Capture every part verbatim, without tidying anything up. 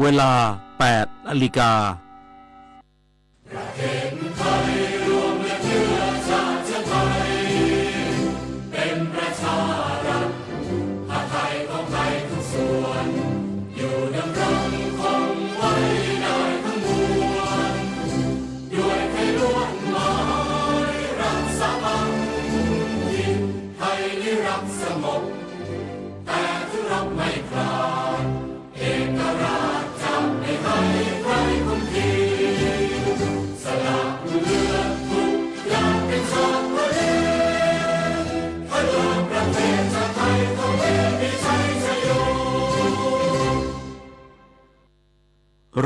เวลา แปดนาฬิกา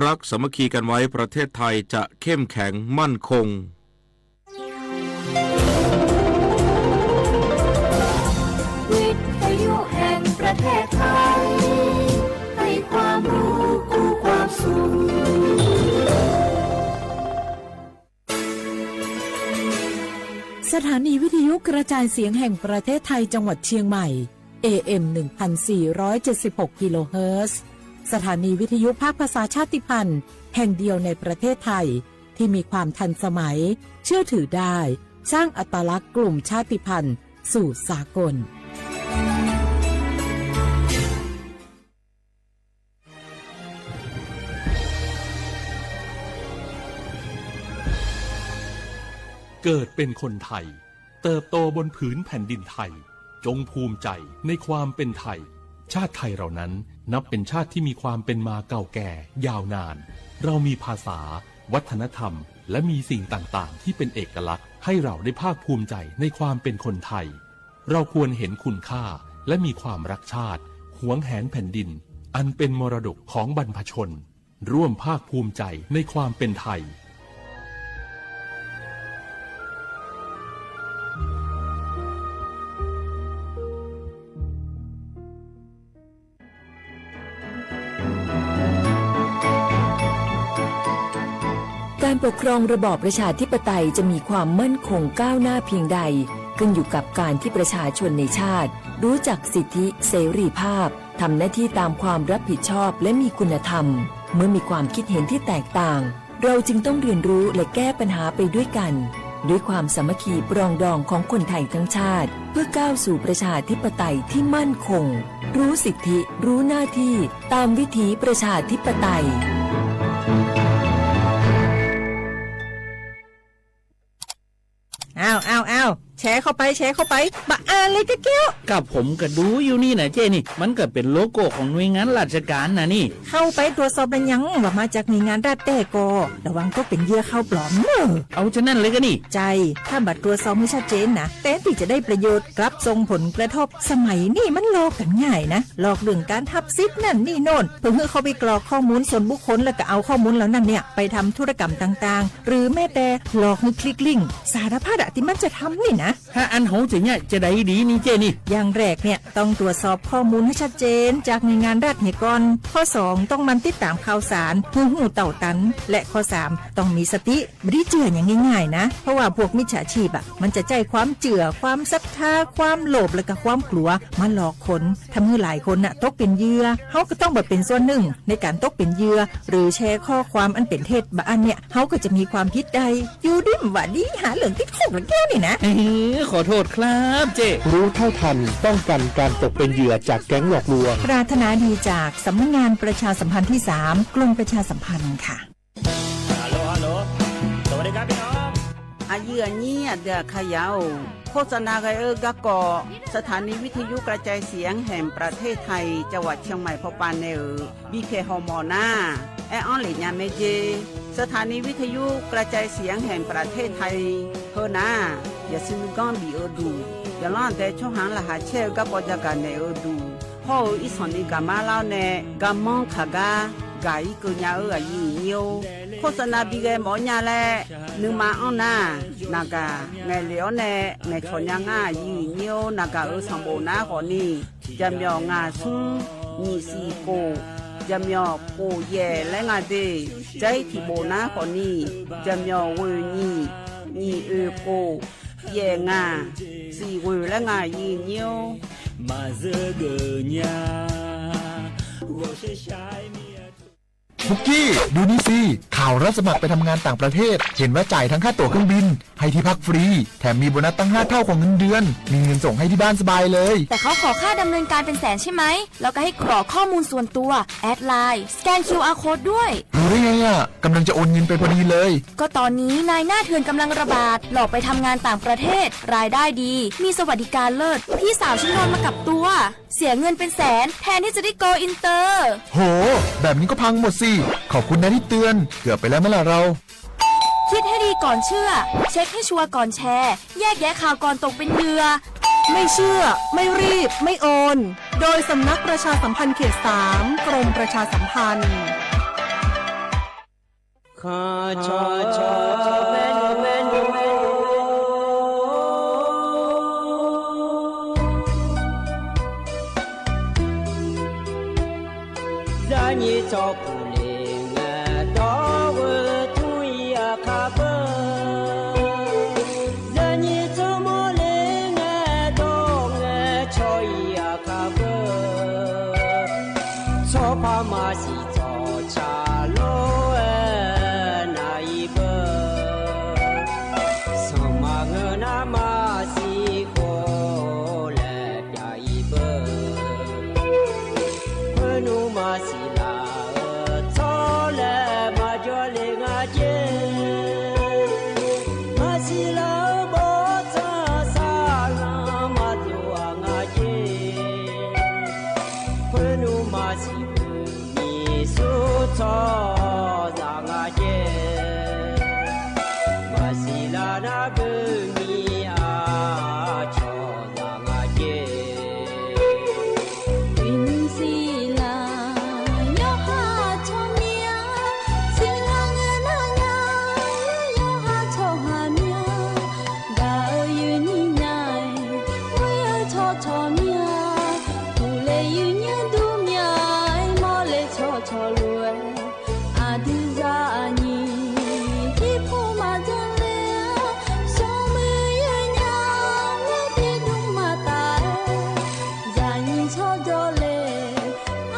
รักสามัคคีกันไว้ ประเทศไทยจะเข้มแข็งมั่นคง วิทยุแห่งประเทศไทย ให้ความรู้คู่ความสุข สถานีวิทยุกระจายเสียงแห่งประเทศไทยจังหวัดเชียงใหม่ เอเอ็ม หนึ่งพันสี่ร้อยเจ็ดสิบหก กิโลเฮิรตซ์ สถานีวิทยุภาคภาษาชาติพันธุ์แห่งเดียวในประเทศไทย ที่มีความทันสมัย เชื่อถือได้ สร้างอัตลักษณ์กลุ่มชาติพันธุ์สู่สากล เกิดเป็นคนไทย เติบโตบนผืนแผ่นดินไทย จงภูมิใจในความเป็นไทย ชาติไทยเรานั้นนับเป็นชาติที่มีความเป็นมาเก่าแก่ยาวนาน เรามีภาษา วัฒนธรรม และมีสิ่งต่างๆ ที่เป็นเอกลักษณ์ ให้เราได้ภาคภูมิใจในความเป็นคนไทย เราควรเห็นคุณค่า และมีความรักชาติ หวงแหนแผ่นดิน อันเป็นมรดกของบรรพชน ร่วมภาคภูมิใจในความเป็นไทย การปกครองระบอบประชาธิปไตยจะมีความมั่นคงก้าวหน้าเพียงใด ขึ้นอยู่กับการที่ประชาชนในชาติ รู้จักสิทธิเสรีภาพ ทำหน้าที่ตามความรับผิดชอบ และมีคุณธรรม เมื่อมีความคิดเห็นที่แตกต่าง เราจึงต้องเรียนรู้และแก้ปัญหาไปด้วยกัน ด้วยความสามัคคีปรองดองของคนไทยทั้งชาติ เพื่อก้าวสู่ประชาธิปไตยที่มั่นคง รู้สิทธิ รู้หน้าที่ ตามวิถีประชาธิปไตย อ้าว อ้าว อ้าว แชร์เข้าไป แชร์เข้าไป บะอ่านเลยกะแก้ว กับผมก็ดูอยู่นี่นะเจ้นี่ มันก็เป็นโลโก้ของหน่วยงานราชการนะนี่ เข้าไปตรวจสอบแล้วยัง ว่ามาจากหน่วยงานรัฐแต๊ก็ ระวังตกเป็นเหยื่อข่าวปลอมเนอะ เอาฉะนั้นเลยก็นี่ ใช่ ถ้าบ่ตรวจสอบให้ชัดเจนนะ แทนที่จะได้ประโยชน์ กลับส่งผลกระทบ สมัยนี้มันหลอกกันง่ายนะ หลอกเรื่องการทับสิทธิ์นั่นนี่โน่น เพื่อให้เข้าไปกรอกข้อมูลส่วนบุคคล แล้วก็เอาข้อมูลเหล่านั้นเนี่ย ไปทำธุรกรรมต่างๆ หรือแม้แต่หลอกให้คลิกลิงก์ สารพัดอะที่มันจะทำนี่นะ ถ้าอันเฮาจะเนี่ยจะได้ดีนี่เจ้นี่ อย่างแรกเนี่ย ต้องตรวจสอบข้อมูลให้ชัดเจนจากหน่วยงานรัฐเหียก่อน ข้อสอง ต้องหมั่นติดตามข่าวสาร เพื่อฮู้เต้าตัน และข้อสาม ต้องมีสติ บ่ได้เจื่ออย่างง่ายๆนะ เพราะว่าพวกมิจฉาชีพอะ มันจะใช้ความเจื่อ ความศรัทธา ความโลภ และก็ความกลัว มาหลอกคน ทำให้หลายคนน่ะตกเป็นเหยื่อ เฮาก็ต้องบ่เป็นส่วนหนึ่งในการตกเป็นเหยื่อ หรือแชร์ข้อความอันเป็นเท็จ บะอันเนี่ย เฮาก็จะมีความผิดได้ อยู่ดีบ่าดี หาเรื่องติดคุกละแก้วนี่นะ เอ้ย ขอโทษครับเจ้ รู้เท่าทัน ป้องกันการตกเป็นเหยื่อจากแก๊งหลอกลวง ปรารถนาดีจากสำนักงานประชาสัมพันธ์ที่สาม กรมประชาสัมพันธ์ค่ะ Aqyuif aqnyir aqdui aqkaqyaq-or, โฆษณา ghae-eu garkawv สถานีวิทยุกระจายเสียงแห่งประเทศไทย จังหวัดเชียงใหม่ pawpav nae-euq bipyaeq hawmawf nar, aer-anr lef nya mae jer. สถานีวิทยุกระจายเสียงแห่งประเทศไทย heunar-aq, yaqsui nuiganr bif-eu duq, yaqlanr aqdae tsawrhaq-anr laqkhaq caer-eu garkawv jagaq naeq-eu duq, hawr-eu irsanq ni gaqmar lar-awr nae garmanr kaq gar gaq-ir keuv nya-eu aqyuif aqnyir-or, โฆษณา bi ghae mawf-awr nya laer nuima anr nar, naqgaq ngaeqlef-awr nae ngaeqcawq nya ngar aqyuif aqnyir-or, naqgaq-euq sanqbof nar khawfni, jaqmyawf ngaq smr nyiq siq khof, jaqmyawf khof yaef laer nga de. Jair tiq bof nar khawfni, jaqmyawf ghoeq nyiq nyiq oeq khof, yaef ngaq siq ghoeq laer nga aqyuif aqnyir-or. Maqzeur geuf nya, ghawqshaq shaq-aer mir-a. ปุกกี้ ดูนี่สิ ข่าวรับสมัครไปทำงานต่างประเทศ เห็นว่าจ่ายทั้งค่าตั๋วเครื่องบิน ให้ที่พักฟรี แถมมีโบนัสตั้งห้าเท่าของเงินเดือน มีเงินส่งให้ที่บ้านสบายเลย แต่เขาขอค่าดำเนินการเป็นแสนใช่ไหม แล้วก็ให้กรอกข้อมูลส่วนตัว แอดไลน์ สแกน คิวอาร์ โค้ดด้วย รู้ได้ไงอะ กำลังจะโอนเงินไปพอดีเลย ก็ตอนนี้นายหน้าเถื่อนกำลังระบาด หลอกไปทำงานต่างประเทศ รายได้ดี มีสวัสดิการเลิศ พี่สาวฉันโดนมากับตัว เสียเงินเป็นแสน แทนที่จะได้โกลอินเตอร์ โห แบบนี้ก็พังหมดสิ ขอบคุณนะที่เตือน เกือบไปแล้วไหมล่ะเรา คิดให้ดีก่อนเชื่อ เช็คให้ชัวร์ก่อนแชร์ แยกแยะข่าวก่อนตกเป็นเหยื่อ ไม่เชื่อ ไม่รีบ ไม่โอน โดยสำนักประชาสัมพันธ์เขตสาม กรมประชาสัมพันธ์ Zaqnyiq tsawrkhof le ngae dawr-eu tmr-ir aqkar beu. Zaqnyiq tsawrmawr le ngae dawr ngae cawr-ir aqkar beu. Tsawrpar maqsiq tsawrca lof-aer nav-ir beu. Sanqpaq ngeur nar maqsiq khof laer pyav-ir beu. Khoernmr maqsiq laf-eu tsawrlaer maqjawr le nga jer. Maqsiq laf-eu bawrtsanq saqlanq maqdov-aq nga jer. Khoernmr maqsiq beu nyiq sur tsawrhaqzaq nga jer. Maqsiq laf nar beu nyiq aqcawq zaq nga jer. Uiqnymr siq laf yawqha tsawrmyanr, siqlaq ngae nar nya, yawqha tsawrhaq myanr, gaq-eu uiqnymr nya-aer, ghoer-eu tsawrcawq myanr, uqle uiqnymr dur myanr-aer, mawrle tsawrcawq lof-aer, aqdui zaqnyiq tiqpov maqjanr-aer, smrmuiq yawnya-aer tiqdmr maqtaf-aer, zaqnyiq tsawrjawr le,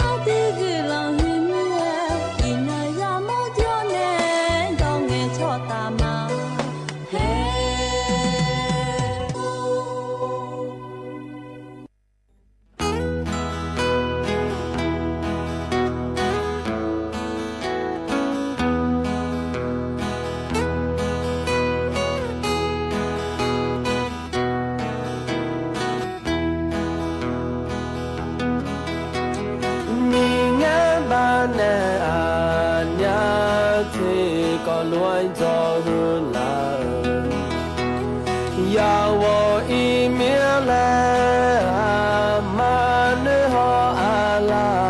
aqdui guiqlanq huiq mir-aer, iqnan yamawr jawr nae, dawr ngae tsawrtaf ma. Her. Miqngar baqnaeq aqnyaf tiqkawv lof-aer dzawr huiq laf-eu, yawqghaq iqmir laer aqma noeqhaw aqlaf.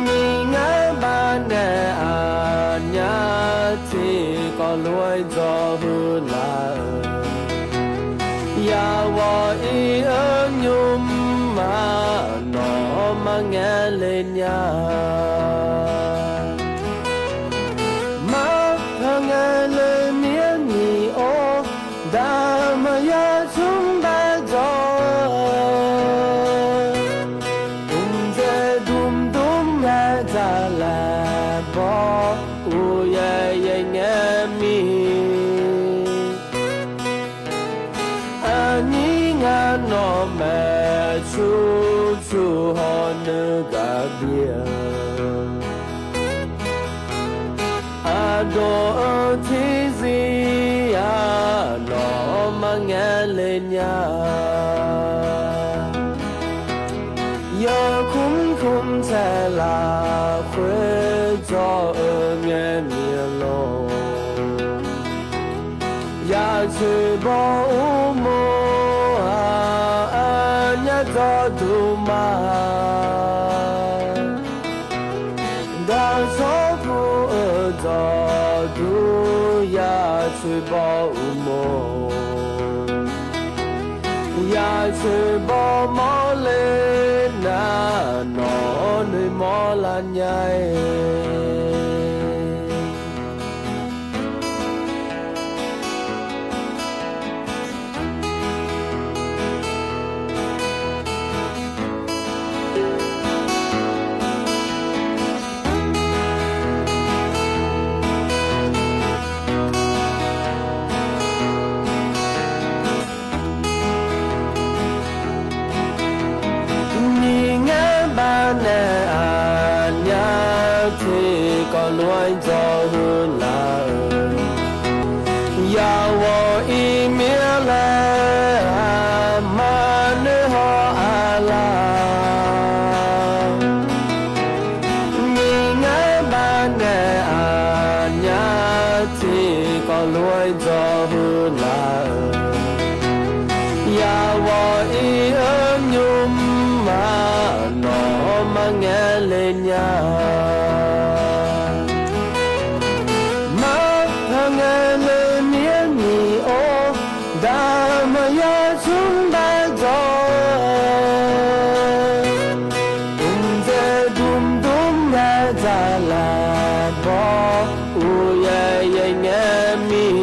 Miqngar baqnaeq aqnyaf tiqkawv lof-aer dzawr huiq laf-eu, yawqghaq iq-eu nymrma nawq-anr maqngaeq le nya. Maqpar ngaeq le mir-aer nyiq-or, daq maqya tsmr bae dzawr-eu, dmqdzae dmqdmr ngae dzaqlaer bawr, uqyaer yaer ngae mir. Aqnyir ngar nawq maeq cur cur hawr nuir gaq bif-eu, aqdawq-eu tiqzir-aq nawq-anr maqngaeq le nya. Yawkmr kmr taeq lafkhoer dzawr-eu ngae mirlor, yaq coeq baw uqmov-aq aqnyaf dzawrduq ma. Daqsawr pu-eu dzawrduq yaq coeq baw uqmov, yaq coeq baw mawrle nar nawq-anr noeqmawr lar nya-aer. lof-aer dzawr-eu laf-euq, yawqghaq iqmir laer aqma noeqhaw aqlaf, nyiq ngar baqnaeq aqnyaf tiqkawv lof-aer dzawr-eu laf-euq, yawqghaq iq-eu nymr-aq, nawq-anr marngaeq le nya-a. Mar-anr ngaeq le mir-aer nyiq-or, daqmaqya tsmr dav dzawq-eu, mqdzaeq dmdmr ngae dzaqlaq bawr, uqyaer yaer ngae mir,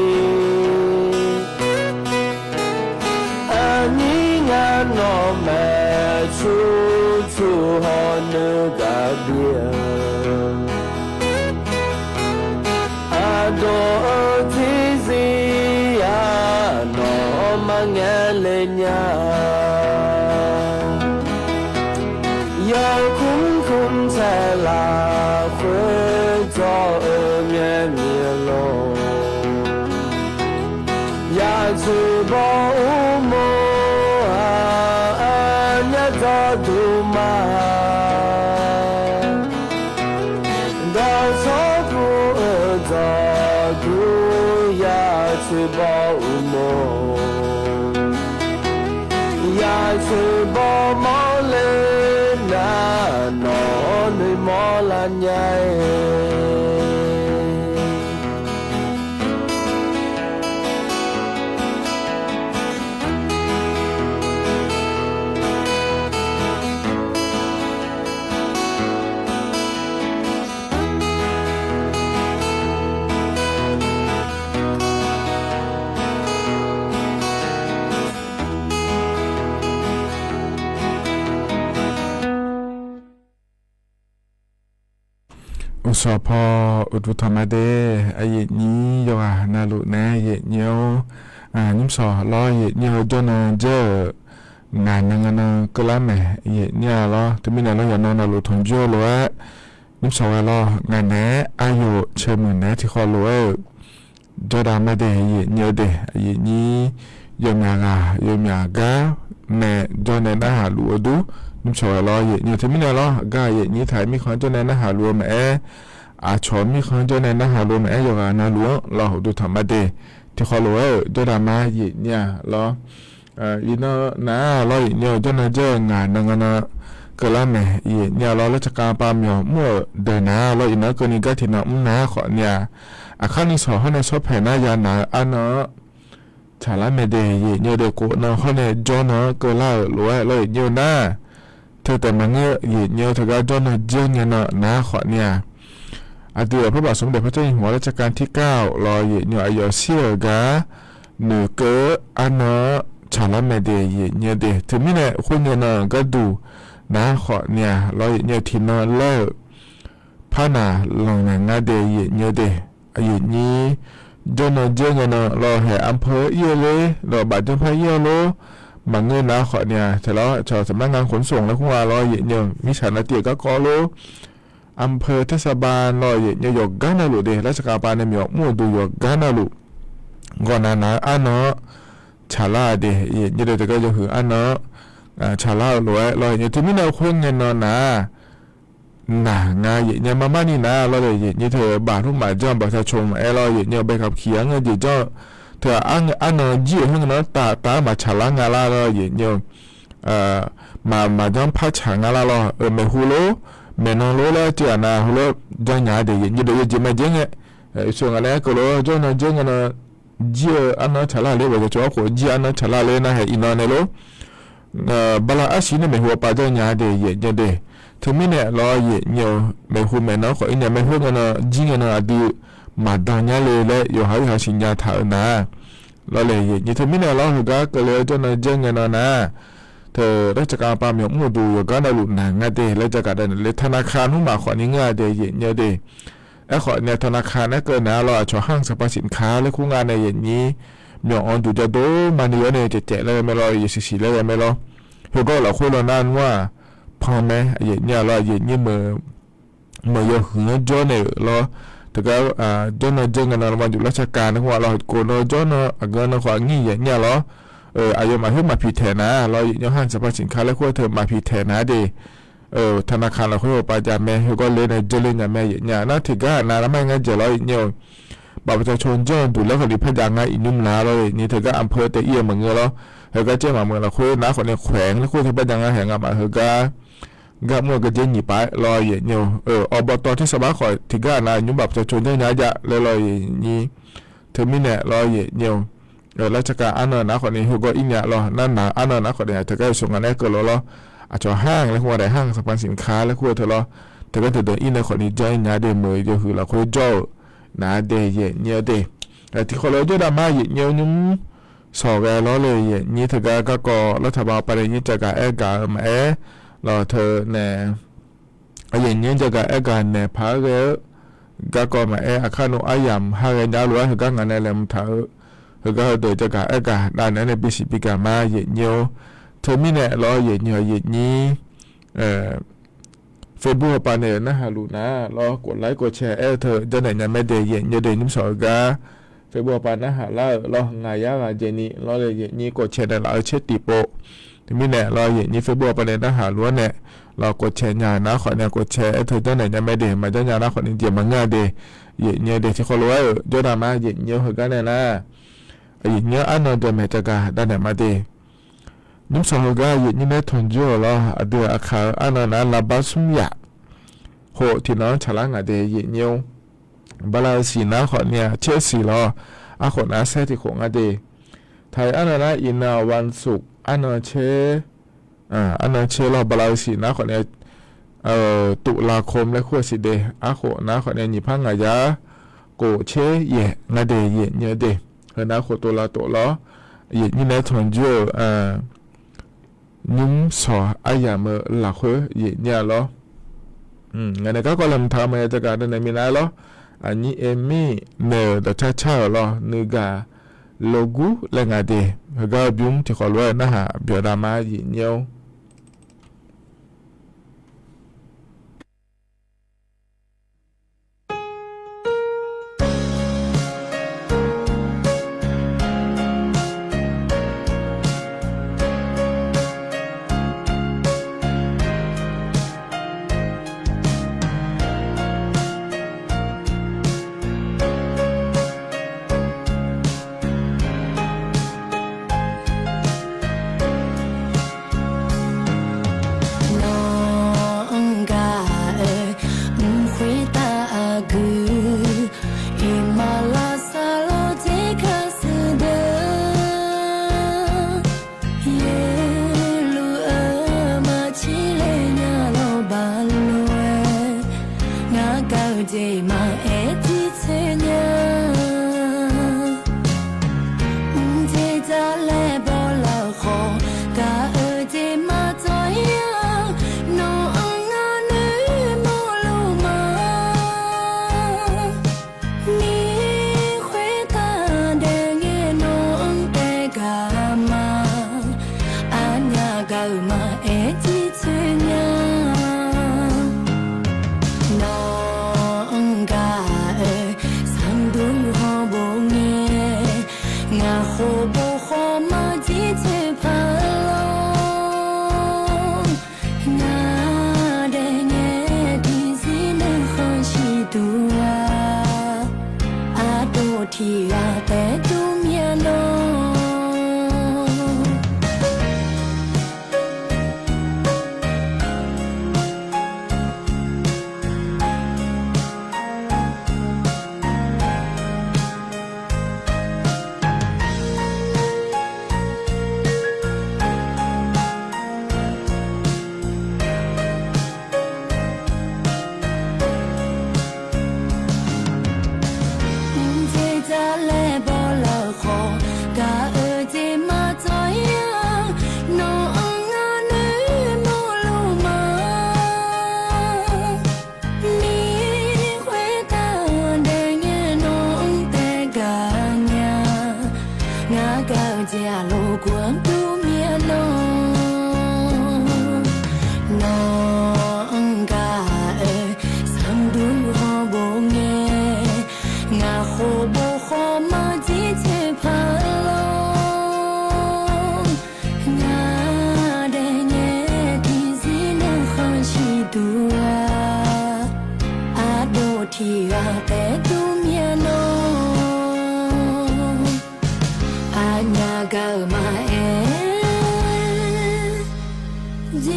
aqnyir ngar nawq maeqtsu tsu hawr nuigaq bif-eu, aqdawq-eu tiqzir-aq, nawq-anr marngaeq le nya-a. Yawkmr kmr taeq lafkhoer dzawr-eu ngae mir-eu lor, yaqtsoeq baw uqmov-aq, aqnyaf dzawrduq ma, dawqtawvluf-eu dzawrduq yaqtsoeq baw uqmov, yaqtsoeq baw mawrle nar, nawq-anr noeqmawr lar nya-aer. Uqsawq paw uqduq tanqma de, aqyuif nyir yawqghaq navluf naeq-aer yaef nyir-or, nymr sawq lawr yaef nyir-eu jawrnan dzeur-euq, ngaq nan nga nan keuvlar maeq yaef nyir-a lawr. Teumirnae lawr yawqnan navluf tanqjur-eu lof-aer, nymr sawq ghae lawr ngaq naeq-aer aqyawf caemuiq naeq-aer tiqkhawv lof-aer-euq, jawrdav ma de yaef nyir-eu de, aqyuif nyir yawmyaq ghaq yawmyaq gar nae jawrnae narhaq luf-eu dur, nymr sawq ghae lawr yaef nyir-eu teumirnae lawr gar yaef nyir taq-aer mirkhanq jawrnae narhaq luf-eu maqaer, aqcawq mirkhanq jawrnae narhaq luf-eu maqaer, yawqghaq navluf-anr lawr uqduq tanqma de, tiqkhawv lof-aer-euq jawrdav ma yaef nyir-a lawr. Iqnan nar-aq lawr yaef nyir-eu jawrnan dzeur-eu ngaq nan nga nan keuvlar maeq yaef nyir-a lawr. Laer tsaqkhav pav myawq mr-euq deuq nar-aq lawr iqnan-anr keuvni gar tiqnan mr nar khawf ni-aq, aqkar nuisawq hawr nae shawr paeq nar ya nar-eu arnan-anr tsaqlar mae de yaef nyir-eu de, khof nan hawr nae jawrnan-anr keuvlar-euq lof-aer lawr yaef nyir-eu nar, teu taef maqngeur yaef nyir-eu teugar jawrnan dzeur ngae nan nar khawf ni-aq, aqdui-euq parpaq smq daeq par tar nyiq hmq-awr laer tsaqkhav tirkar-awq lawr yaef nyir-eu aqyawf shir-euq gar noeqkeuv-eu arnan-anr tsaqlar mae de yaef nyir-eu de. Teumirnae khoerngae nan-euq gharduq nar khawf ni-aq lawr yaef nyir-eu tiqnan laer-euq par naq lanq naeq nga de yaef nyir-eu de. Aqyuif nyir jawrnan dzeur ngae nan lawr haeq armq peu ir-eu ler lawr bafjanr par ir-eu lor. Maqngeur nar khawf ni-aq taeq lawr cawq saqmar nga khmq smq laer khoerngae lawr yaef nyir-eu mirtsaq navtiv-euq garkawv lor. Armq peu tersaqba lawr yaef nyir-eu yawqgar navluf de, laer tsaqkhav pav nae myawq mr-euq duq yawqgar navluf ghawqnaq naq-eu arnan-anr tsaqlar-a de yaef nyir-eu de, teugar yawhuiq arnan-anr tsaqlar-eu lof-aer lawr yaef nyir-eu teumirnae khoerngae nan nar-aq, naq nga yaef nyir-a marmar ni nar lawr de, yaef nyir teu baf lmr maqjanr baqta cawq maqaer lawr yaef nyir-eu bae kaq kiq-anr ngeur jeq janr-eu teu-aq, arnan jir-euq khoerngae nan taf taf-aer maqtsaqlar nga lar lawr yaef nyir-eu maq maqjanr par tsaq nga lar lawr-euq maeqhu lor, maeqnan lor laer teughaq nav heulof-aer janrnya-a de yaef nyir-eu de, yawjeq maqjaer ngae, yawshuif ngaq nae aerkeuv lof-aer jawrnan dzeur ngae nan jir-eu arnan-anr tsaqlar ler, baqda cawq-awr khof jir arnan tsaqlar ler nar haeq iqnan nae lor. Bala arsiq nae maeqhu pav janrnya-a de yaef nyir-eu de. Teumirnae lawr yaef nyir-eu maeqhu maeqnan-anr khawf ir nya, maeqhu ngae nan jir ngae nan aqdui maqdan nyar le laer yawqha-ir ha siqnya taq-euq nar lawr le yaef nyir-eu teumirnae lawr heugar keuvle-awr jawrnan dzeur ngae nan nar teu laer tsaqkhav pav myawq mr-euq duq yawqgar navluf naq nga de laer jagaq dav naeq le taqnaqka nmr maq khawf ni ngeur-a de yaef nyir-eu de. Aerkhawf nae taqnaqka nae keuv nar lawr aqcawq hanq saqpav siqka laer khoerngae nae yaef nyir myawq-anr duq jadov maqni-awr nae caevcaev laer ghae mae lawr, yaeq siqsiq laer ghae mae lawr. Heugar lafkhoer lawr nar nmr-aq, pan mae yaef nyir-a lawr yaef nyir meuq meuq yawhuiq-anr jawr naeq-euq lawr. Teugar jawr nan jawr ngae nan lawr, maqjuf lar caka nae khoer-a lawr, khof nan jawr nan aqgeu nan khawf aqnyir yaeq nyir-a lawr. Aqyawfmaf khoer maqpiq taeq nar lawr, yaeq nyir-anr ha sanqpaq sinqka laer khoer teu maqpiq taeq nar de. Taqnaqkaq lafkhoer hawpav jav mae, heugawr le nae jawrle nya mae yaeq nyir-a nar, tiqgar aqnav nar mar ngae dzaeq lawr yaeq nyir-eu. บัตรประชาชน janr-eu duq laer khawf ni par jav nga iqnymr lar lawr yaeq nyir, teugar อำเภอ taef ir-eu maqngeur lawr. Heugar caer maqmuiq lafkhoer nar khawf ni แขวง laer khoer teu par jav nga haeq nga maf heugar gar mr-eu gardzer nyiq pav lawr yaeq nyir-eu. Awqbawq tawv tersar bar khawf tiqgar aqnav nymr บัตรประชาชน janr nya jav laer lawr yaeq nyir. Teumirnae lawr yaeq nyir-eu. Lar caka arnan nar khawf ni heugawr ir nya lawr, nar nar arnan nar khawf ni teugar yawshuif nga nae keuvlawr lawr. Aqcawq har laer khoer-a daef har sanqpaq sinqka laer khoer-eu teu lawr. Teugar deuqdeuq ir nae khawf ni janr ir nya de, meuq yawhuiq lafkhoer jawr-euq nar de yaeq nyir-eu de. Tiqkhawf lof-aer jawrdav ma yaeq nyir-eu nymr sawq ghae lawr le yaeq nyir, teugar garkawv lar taqbav pav nae nyir jagaq aer gaq-eu maqaer lawr teu nae yaeq nyir jagaq aer gaq naeq paq-aer ghae-eu garkawv maqaer, aqkar nmr aryamq ha ghae nya lof-aer heugar ngaq nae laeqhmq taq-eu heugar heudeuq jagaq aer gaq dav naeq-aer nae bisiq bi gaq ma yaeq nyir-eu. Teumirnae lawr yaeq nyir-eu yaeq nyir Facebook hawpav nae-euq narhaq luf nar lawr, กดไลค์ กดแชร์ aer-eu teu janrnaeq nya mae de yaeq nyir-eu de, nymr sawq-eu gar Facebook hawpav narhaq lar-euq lawr, ngaq yar ghaq dzaeqni lawr le yaeq nyir กดแชร์ nae laf-eu caer tiqpov. Teumirnae lawr yaeq nyir Facebook hawpav nae narhaq luf-anr nae lawr กดแชร์ nya-euq nar khawf nae กดแชร์ aer teu janrnaeq nya mae de, maqjanr nya nar khawf ni jeq maqngeur-a de. Yaeq nyir-eu de tiqkhawf lof-aer-euq jawrdav ma yaeq nyir-eu heugar nae nar yaeq nyir-anr arnan dawqmaeq jagaq dav naeq ma de. Nymr sawq heugar yaeq nyir nae tanqjur-euq lawr, aqdui aqkaq-eu arnan nar lavbar smr yaf khof tiqnan-anr tsaqlar ngaq de yaeq nyir-eu. Bala-eu siq nar khawf ni-a caer siq lawr, arkhof nar saer tiqkhof nga de. Taq-euq arnan nar iqnan-aq วันศุกร์ arnan caer, arnan caer lawr, bala-eu siq nar khawf ni ตุลาคม laer kur-eu siq de, arkhof nar khawf ni nyiq par ngaq yar khof caer yaeq nga de yaeq nyir-eu de. Heu nar khof ตุลา tof lawr, yaeq nyir nae tanqjur-euq nymr sawq aryamq-eu lafkhoer yaeq nyir-a lawr. Ngaq nae garkawv laeqhmq taq-eu maqya jagaq dav naeq minav-aer lawr. Aqnyir Amy naeq-euq dawqcar car-euq lawr, nuigaq logur laer nga de. Heugar-eu bymr tiqkhawf lof-aer narhaq byawq dav ma yaeq nyir-eu. Nawq-anr gaq-aer mq khoertav aqgeu, iqmalavsar lawr dzer kar shuif deuq, yaerluf-eu maqcir laer nya lawr baq lof-aer, ngar gaq-eu jeq maqaer tirtsoer nya. Mqdzer dzar laer bawlar-eu khawf, gaq-eu jeq maqdzawr-ir-a. Nawq-anr ngar noeqmawr luf ma. Miqkhoer taq daef ngae nawq-anr taef gaq ma. Aqnyaf gaq-euq maqaer tirtsoer nya. Nawq-anr gaq-aer sanqdur hawr bof ngae, ngaq khof bof khawf maqjir tsoeq paq lawr. Ngaq daef ngae tiqzir nuikhanr siqduq-a, aqdov tiq ghaq taef dur myav nawr. Aqtaqnav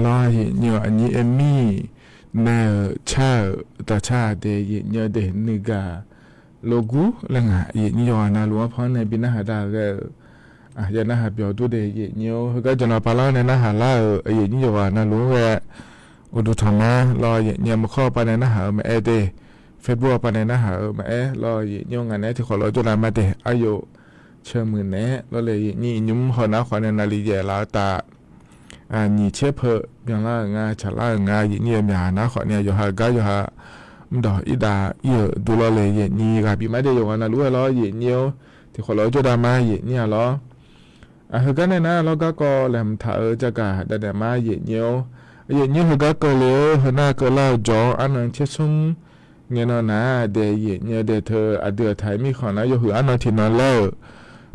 lawr, aqyuif nyir-eu aqnyir Amy nae-euq car-euq dawqcar aqdeuq, aqyuif nyir-eu deuq nuigaq logur laer ngaq, aqyuif nyir yawqghaq navluf-anr panr nae bi narhaq da-eu ghae-euq, ya narhaq byawq dur de, aqyuif nyir-or. Heugar jaqnawv pavlar nae narhaq lar-euq aqyuif nyir yawqghaq navluf-anr ghae, uqduq tanqma lawr, aqyuif nyir maqkawr pav nae narhaq-eu maqaer de, Facebook pav nae narhaq-eu maqaer lawr, aqyuif nyir-or. Ngaq naeq-aer tiqkhawf lof-aer jawrdav ma de, aryof ceuq muiq naeq-aer lawr le, aqyuif nyir iqnymr haw nar khawf nae naqliq yaef laf-eu taf nyiq caer peu byanlar-euq nga, tsaqlar-euq nga, aqyuif nyir yawmyaq nar khawf nae yawqha gar yawqha mrdawq irdav ir-euq dur lawr le, aqyuif nyir ghaq bif ma de, yawqghaq navluf-aer lawr, aqyuif nyir-or. Tiqkhawf lof-aer jawrdav ma, aqyuif nyir-a lawr. Aq, heugar nae nar lawr garkawv laeqhmq taq-eu jagaq dav naeq ma, aqyuif nyir-or. Aqyuif nyir heugar keuvle-eu heunar keuvlar-eu jawr-anr arnan tser smr ngae nan nar dae, aqyuif nyir dae teu aqdui aqtaq-iq mirkhanq nar yawhuiq arnan tiqnan laer-euq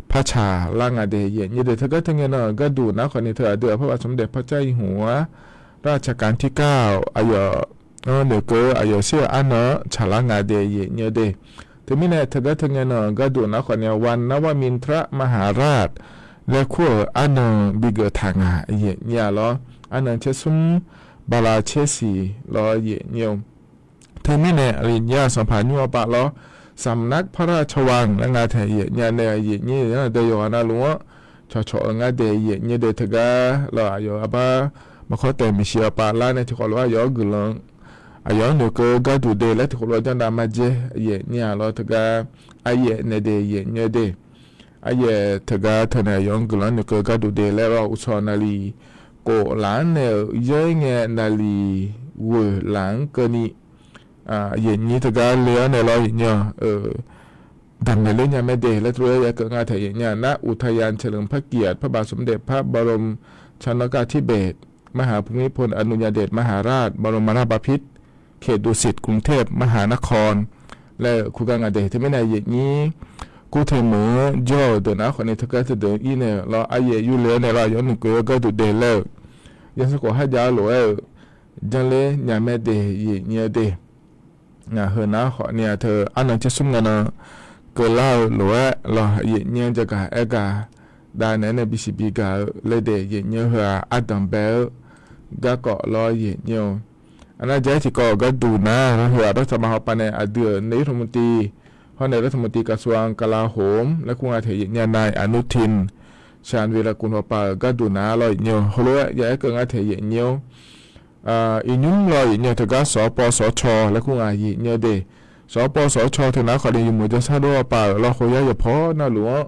par tsaq lar nga dae, aqyuif nyir dae teugar teu ngae nan-euq garduq nar khawf ni teu aqdui aqpar baf smq dae par car ir hmq-ar, lar tsaqkaq tirkar-awq, aqyawf-anr noeqkeuv-eu aqyawf shir-euq arnan-anr tsaqlar nga dae, aqyuif nyir dae. Teumirnae teugar teu ngae nan-euq garduq nar khawf ni วันนวมินทรมหาราช laer kur-euq arnan bigeuf taq nga, aqyuif nyir-a lawr. Arnan tser smr bala tser siq lawr, aqyuif nyir-or. Teumirnae aqyuif nyir-aq, sanqpaq nymr-awr pav lawr, สำนักพระราชวัง laer nga taeq, aqyuif nyir nae aqyuif nyir dae yawqghaq navluf-anr cawqcawq-eu ngar dae, aqyuif nyir dae teugar lawr, aqyawf arbar maqkawr taeq maeqshi-awr pav lar nae tiqkhawf lof-aer aqyawf-anr guiqlanq, aqyawf-anr noeqkeuv-eu garduq dae laer tiqkhawf lof-aer janrdav ma dzer, aqyuif nyir-a lawr. Teugar aryaef nae dae, aqyuif nyir dae aryaef teugar teunae aqyawf-anr guiqlanq-anr noeqkeuv-eu garduq dae laer lawr, uqcawq naqliq kof laf-anr nae-euq yaer ngae naqliq ghoeq laf-anr keuvni, aqyuif nyir teugar le-anr nae lawr, aqyuif nyir-a, damqnaeq ler nya mae de laer teulof-aer ya keuv nga taeq, aqyuif nyir-a nar อุทยานเฉลิมพระเกียรติ พระบาทสมเด็จพระบรมชนกาธิเบศร มหาภูมิพลอดุลยเดชมหาราชบรมนาถบพิตร เขตดุสิต กรุงเทพมหานคร laer-euq kur gar nga de. Teumirnae aqyuif nyir kur teu meuq-anr jawr-euq deuq nar khawf ni teugar teudeuq-anr ir nae-euq lawr, aryaef yurle-anr nae lawr, aqyawf-anr noeqkeuv-eu garduq dae laer-euq, yawsanr khof harjav-eu lof-aer-euq janrler nya mae de, aqyuif nyir dae. Ngaq heu nar khawf ni-aq teu arnan tser smr ngae nan keuvlar-eu lof-aer lawr, aqyuif nyir-anr jagaq aer gaq dav naeq-aer nae bisiq bi gaq-eu laer dae, aqyuif nyir heu-aq ardanq bae-eu garkawv lawr, aqyuif nyir-or. Aqnar ja-aer tiqkawv-euq garduq nar heu-aq รัฐบาล hawpav nae aqdui-euq นายกรัฐมนตรี hawr nae รัฐมนตรีกระทรวงกลาโหม laer kur nga taeq, aqyuif nyir-a นายอนุทิน ชาญวีรกูล hawpav-euq garduq nar lawr, aqyuif nyir-or. Heulof-aer ya aer keuv ngar taeq, aqyuif nyir-or. Iqnymr lawr, aqyuif nyir-a, teugar สปสช laer kur nga, aqyuif nyir de. สปสช teu nar khawf ni yawmuiq jawrshar dov-awr pav-euq lawr, khoyar yawqpaw navluf-anr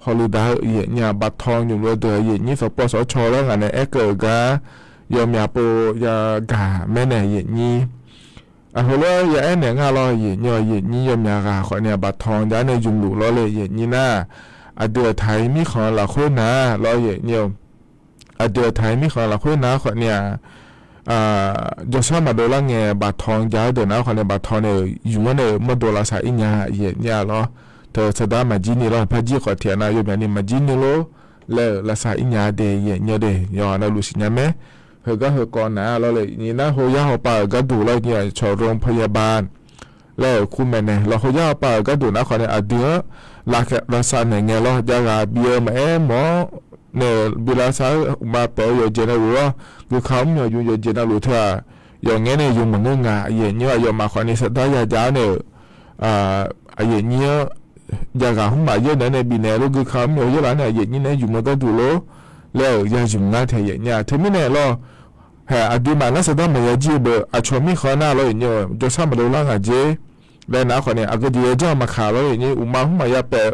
hawluf daq-eu, aqyuif nyir-a, บัตรทอง nymq lof-aer deuq, aqyuif nyir สปสช laer ngaq nae aerkeuv-euq gar yawmyaq pov yagaq maer nae, aqyuif nyir. Aq, heulof-aer ya aer naeq nga lawr, aqyuif nyir-a, aqyuif nyir yawmyaq ghaq khawf ni-aq, บัตรทอง ja-anr nae yumluf lawr le, aqyuif nyir nar, aqdui aqtaq-iq mirkhanq lafkhoer nar lawr, aqyuif nyir-or. Aqdui aqtaq-iq mirkhanq lafkhoer nar khawf ni-aq, jawrshar maqdov lar ngae บัตรทอง ja-eu deuq nar khawf ni บัตรทอง nae-euq yumq-anr nae-euq mawrdov lavsav ir nya, aqyuif nyir-a lawr. Teu saqdar maqjir ni lawr, par jir khawf tiq ghaq nav yawmyaq ni maqjir ni lor laer-euq lavsav ir nya de, aqyuif nyir de, yawqghaq navluf siqnya mae. Heugar heukawv nar lawr le, aqnyir nar khoyar hawpav-euq garduq lawr, aqnyir-a, ชมรมพยาบาล laer-euq kur maeqnaeq lawr, khoyar hawpav-euq garduq nar khawf ni aqdui-anr lavsav naeq ngae lawr, jav ghaq bif-eu maqaer mawf-anr nae-euq bi lavsav-eu uqma paef-eu yawqjeq navluf lawr, guika mr myawq yuf yawqjeq navluf teu-aq, yawf ngaer nae yuf maqngeur nga, aqyuif nyir-a, aqyawfmaf khawf ni saqdar yajav-anr nae-euq, aqyuif nyir-anr jav ghaq hmq maqyaer naeq-aer nae bifnaeq lor, guika mr myawq yaerlaf nae aqyuif nyir naeq-aer yuf mawr garduq lor laer-euq ya yuf ngar taeq, aqyuif nyir-a. Teumirnae lawr, haeq aqduimaf nar saqdar maqya jir-eu beu, aqcawq mirkhanq nar lawr, aqyuif nyir-a, jawrshar maqdov lar ngaq jer laer nar khawf ni aqgeu jeq yajanr maqkaq lawr, aqyuif nyir, uqma hmq maqya paef,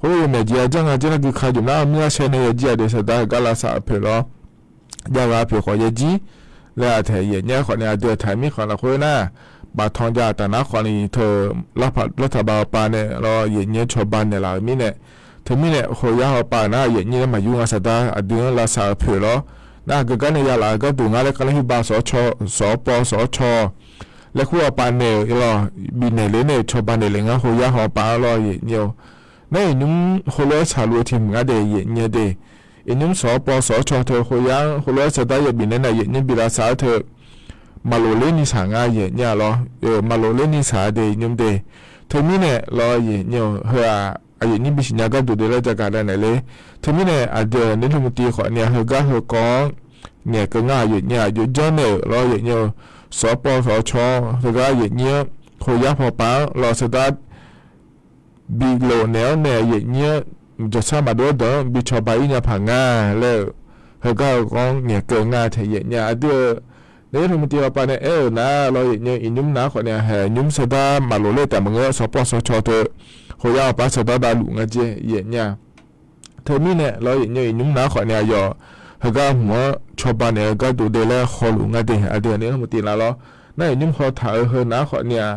heulof yawmyaq jeq yajanr nga jer nar, guika jmq nar-eu mir-ar shaer nae ya jir-a de, saqdar heugar lavsav-eu poeq lawr, jav ghaq poeq khawf ya jir laer-aq taeq, aqyuif nyir khawf ni aqdui aqtaq-iq mirkhanq lafkhoer nar, บัตรทอง ja-euq taf nar khawf ni teu รัฐบาล hawpav nae lawr, aqyuif nyir-anr cawba naeqlaf-euq mirnae, teumirnae khoyar hawpav nar aqyuif nyir nar maqyur nga, saqdar aqdui-anr lavsav-eu poeq lawr, nar aqgeu gar nae yalaf-euq garduq ngar laer kar nar, รัฐบาล สปสช laer kur hawpav naeq-euq lawr, bifnaeq le nae-euq cawba naeq le ngar, khoyar hawpav-anr lawr, aqyuif nyir-or. Nar iqnymr heulof-aer tsaqluf-eu tiq hmq ngar de, aqyuif nyir de. Iqnymr สปสช teu khoyar-anr heulof-aer saqdar yabif nae nae aqyuif nyir bi lavsav-aer teu maqlof ler ni saq nga yaeq nya lawr. Maqlof ler ni saq-a de nymr de. Teumirnae lawr yaeq nya-eu heu-aq, aqyuif nyir bisiq nya gharduq de laer jagaq dav naeq le. Teumirnae aqdui-euq nuirlmqtiv khawfni-a heugar heukawv-anr ngaeqkeuv ngar aqyuif nyir aqjox janrnaeq-euq lawr yaeq nya-eu sawqpawv sawqcaw teugar yaeq nyir-anr hoyar pawpav-anr lawr sardar bilof naeq-anr nae yaeq nyir-anr jawrshar maqdov-awr deuq-anr bi cawba ir nya paq nga laer-euq heugar-eu ghanr ngaeqkeuv nga taeq yaeq nya. Aqdui-euq nuirlmqtiv pawpav nae aer-euq nar lawr yaeq nya iqnymr nar khawfni-a haeq nymr sardar maqlof ler taef maqngeur-awr sawqpawv sawqcaw teu hoyar pawpav sardar davluf nga jer yaeq nya. Teumirnae lawr yaeq nya iqnymr nar khawfni-a yawf heugar hmq-anr cawba naeq-eu gharduq de laer hawluf nga de. Aqdui-euq nuirlmqtiv nar lawr nar iqnymr hawtaq-euq heu nar khawfni-a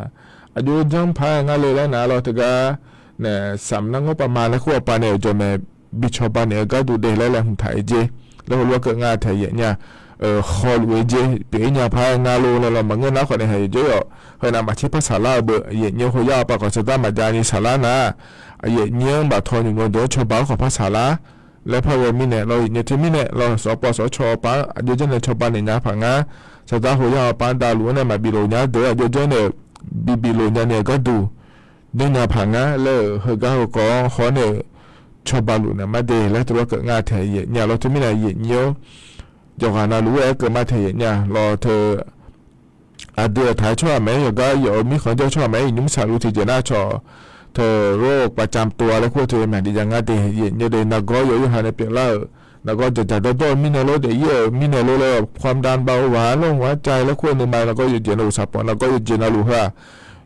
aqjox janr paq-aer ngar le laer nar lawr teugar nae samq nar ngawr pavma laer kur-awr pavnaeq-euq jawqmaeq bi cawba naeq-eu gharduq de laer laer hmq taq-aer jer laer heulof-aer keuv nga taeq yaeq nya. Hawluf-eu jer pyeuf-ir nya paq-aer ngar lor laer lawr maqngeur nar khawfni haeq yaeq jawr yawf heu nav maqtser par saqlar-eu beu yaeq nya hoyar-eu paq khawf sardar maqjav ni saqlar nar aqyaeq nyir-anr baqtaw nymq-eu deuq-anr cawba-anr khawf par saqlar laer par ghae mirnae lawr yaeq nya teumirnae lawr sawqpawv sawqcaw paq-anr aqjox janrnaeq cawba naeq nya paq ngar sardar hoyar-eu paq-anr davluf-anr nae maqbif lof nya deuq aqjox janrnaeq bibif lof nya naeq-eu gharduq janrnya paq ngar laer-euq heugar heukawv-anr hawr nae-euq cawba luf naeq mar de laer teulof-aer keuv nga taeq yaeq nya lawr teumirnae yaeq nyir-anr yawqghaq navluf-aer keuv ma taeq yaeq nya lawr teu aqdui-euq taq-aer tsawrhaq maqaer yawqgar yawf-eu mirkhanq jawr tsawrhaq maqaer iqnymr saqluf tiqjeq nar cawq teu lor kpavcam tov-a laer kur-eu teu yawmyaq diq jav ngar de yaeq nya de nargawr yawqyawr ha nae pyeuflar-euq nargawr jaqjaq dawrdawr-eu mirnae lor daef-ir-euq mirnae lor laer-awq ความดันเบาหวาน lor ghaq-anr cav laer kur-eu nuima nargawr yawqjeq navluf saqpawf nargawr yawqjeq navluf heu-aq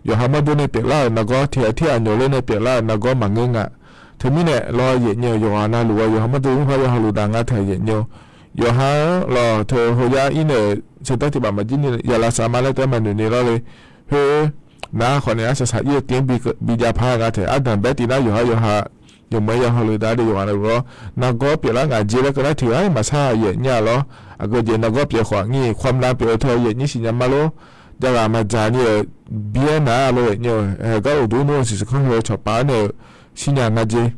yawqha mawrdo nae pyeuflar-euq nargawr tiqghaq tir aqnyawf ler nae pyeuflar-euq nargawr maqngeur nga. Teumirnae lawr yaeq nya-eu yawqghaq navluf-a yawqha mawrdo mr par yawqha luf daq nga taeq yaeq nya-eu yawqha-anr lawr teu hoyar ir naeq-euq sardar tiq baf maqjir ni yaqlav saq ma laer taef-aer maqnoeq ni lawr le. Khoer nar khawfni arsaq saq ir-eu tiv-anr bijav paq-aer nga taeq ardanq baer tiv nar yawqha yawqha yawqmawf-aer yawqha luf daq de yawqghaq navluf-awr nargawr pyeuflar ngaq jer laer keuv nar tiqghaq-ir maqsar yaeq nya lawr. Aqgeujeq nargawr pyeuf khawf ngir ความดัน pyeuf-eu teu yaeq nyir siqnya ma lor. Jav ghaq maqdzaq ni-euq byaer nar lor yaeq nya-eu haeq gar uqduq nmr-eu siqsiq kanr heu cawqpaf-aer nae-euq shirnya nga jer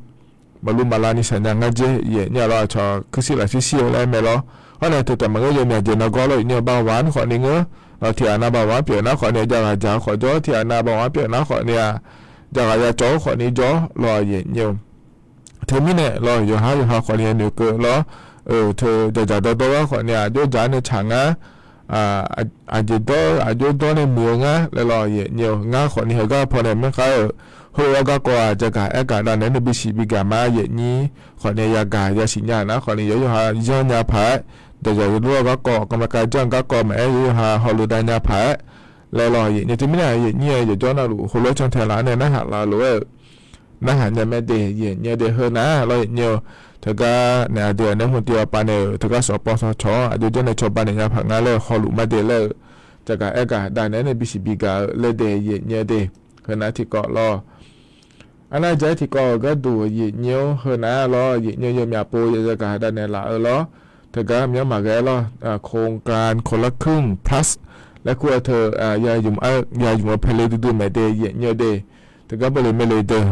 maqluv maqlav ni saqnya ngar jer yaeq nya lawr aqcawq kursir lafshir shir-eu laer mae lawr. Hawr nae teu taef maqngeur yawmyaq jeq nargawr lawr yaeq nya-eu เบาหวาน khawfni ngeur lawr tiqghaq nav เบาหวาน pyeuf nar khawfni jav ghaq dzaq-eu khawf jawr tiqghaq nav เบาหวาน pyeuf nar khawfni-a jav ghaq ya cawv-eu khawfni jawr lawr yaeq nya-eu Teumirnae lawr yawqhar yawqha khawfni noeqkeuv lawr-eu teu jaqdzaq dawrdawr gar khawfni aqjox dzaq-aer nae tsaq ngar aqjeq dawr-eu aqjox dawr nae muiq-eu ngar laer lawr yaeq nya-eu ngar khawfni heugar pawnae maerkhav-euq heulof-aer garkawv-aq jagaq aergaq dav naeq-aer nae bisiq bigaq ma yaeq nyir khawfni yagaq yasiq nya nar khawfni yawqyawq ha yanr nya paq-aer jaqdzaq dawrdawr-eu garkawv กรรมการ janr-eu garkawv maqaer yawqyawq ha hawluf dav nya paq-aer laer lawr yaeq nya teumirnae yaeq nyir-aer yawqjawr navluf heulof-aer cantae laf-aer nae narhaq laf-eu lof-aer-euq narhaq nya mae de yaeq nya de heu nar lawr yaeq nya-eu teugar naeq aqdui aqnaeq-aer hmq tiv-awr pavnaeq-euq teugar sawqpawv sawqcawq-anr aqjox janrnaeq cawba naeq nya paq ngar laer hawluf ma de laer-eu jagaq aergaq dav naeq-aer nae bisiq bigaq-eu laer de yaeq nya de heu nar tiqkawv lawr. Arnav jaq-aer tiqkawv-euq gharduq yaeq nya-awr heu nar lawr yaeq nya yawmyaq pov ya zagaq dav naeq laf-eu lawr. Teugar myanr maqghae lawr โครงการคนละครึ่ง plus laer kur-eu teu ya yamq-eu paele duidui maeq de yaeq nya de. Teugar bale maele deuq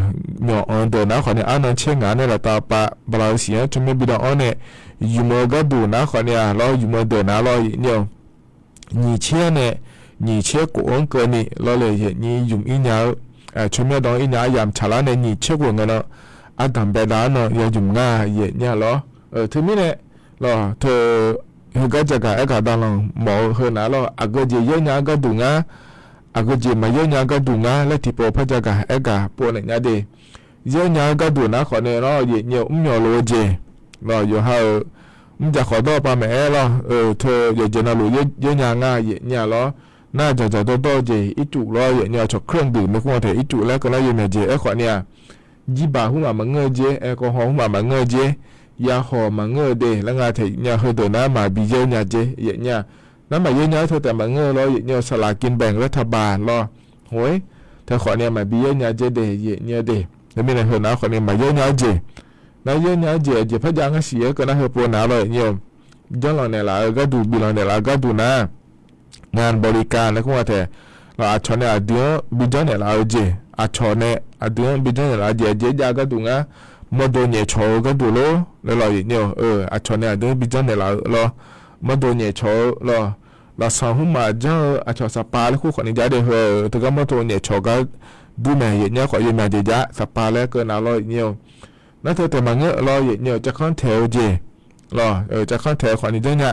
myawq-anr deuq nar khawfni arnan caer ngaq-anr nae laftav pav bala-eu siq-anr tsawrmyanr bidawv-anr nae yamq-eu gharduq nar khawfni-aq lawr yamq-eu deuq nar lawr yaeq nya-eu nyiq caer-anr nae nyiq caer khof-anr keuvni lawr le yaeq nyir yamq ir nya-eu tsawrmyanr dawv-anr ir nya aryamq tsaqlar nae nyiq caer khof ngae nan ardanq baedav-anr nan ya yamq ngar yaeq nya lawr. Teumirnae lawr teu heugar jagaq aergaq dav lanq mawf-eu heu nar lawr aqgeujeq yaer nya-eu gharduq ngar aqgeujeq maqyaer nya-eu gharduq ngar laer tiqpov par jagaq aergaq pov naeq nya de. Yaer nya-eu gharduq nar khawfni lawr yaeq nya mrmyawf lof-eu jeq lawr yawqha-euq mrjaq khawf dawr-eu pav maeq-aer lawr-eu teu yawqjeq navluf yaer nya ngar yaeq nya lawr. Nar jaqdzaq dawrdawr-eu jeq ircuf lawr yaeq nya cawq เครื่องดื่ม nae kur-anr taeq ircuf laer keuv nar yawmyaq jeq aer khawfni-aq jirbaq hmq maf maqngeur-eu jer แอลกอฮอล์ hmq maf maqngeur-eu jer yahawq maqngeur-eu de laer nga taeq nya heudeuq nar maqbi yaer nya jer yaeq nya. Nar maqyaer nya-aer teu taef maqngeur-eu lawr yaeq nya-eu saqlaq กินแบ่งรัฐบาล lawr hmq-ir teu khawfni maqbi yaer nya jer de yaeq nya de. Teumirnae heu nar khawfni maqyaer nya-aer jeq nar yaer nya-aer jeq aqjeq par jav ngar siq-aer keuv nar heupov nar lawr yaeq nya-eu janrlanq naeqlaf-eu gharduq biflanq naeqlaf-eu gharduq nar งานบริการ laer kur nga taeq lawr aqcawq nae aqdui-anr bijanr naeqlaf-eu jeq aqcawq nae aqdui-anr bijanr naeqlaf-eu jeq aqjeq jav gharduq ngar mawrdo nyaef cawq-eu gharduq lor laer lawr yaeq nya-eu aqcawq nae aqdui-anr bijanr naeqlaf-eu lawr mawrdo nyaef cawq-eu lawr lafsanq hmqmaq janr-eu aqcawq saqpav laer kur khawfni jar de heu-euq teugar mawrdo nyaef cawq gar dur mae. Yaefnyir khawf yawmyaq jeq jar saqpav laer keuv nav lawr yaefnyir-eu. Nar teu taef maqngeur lawr yaefnyir-eu, cavkhanr taeq-eu jeq lawr, cavkhanr taeq-eu khawfni janrnya.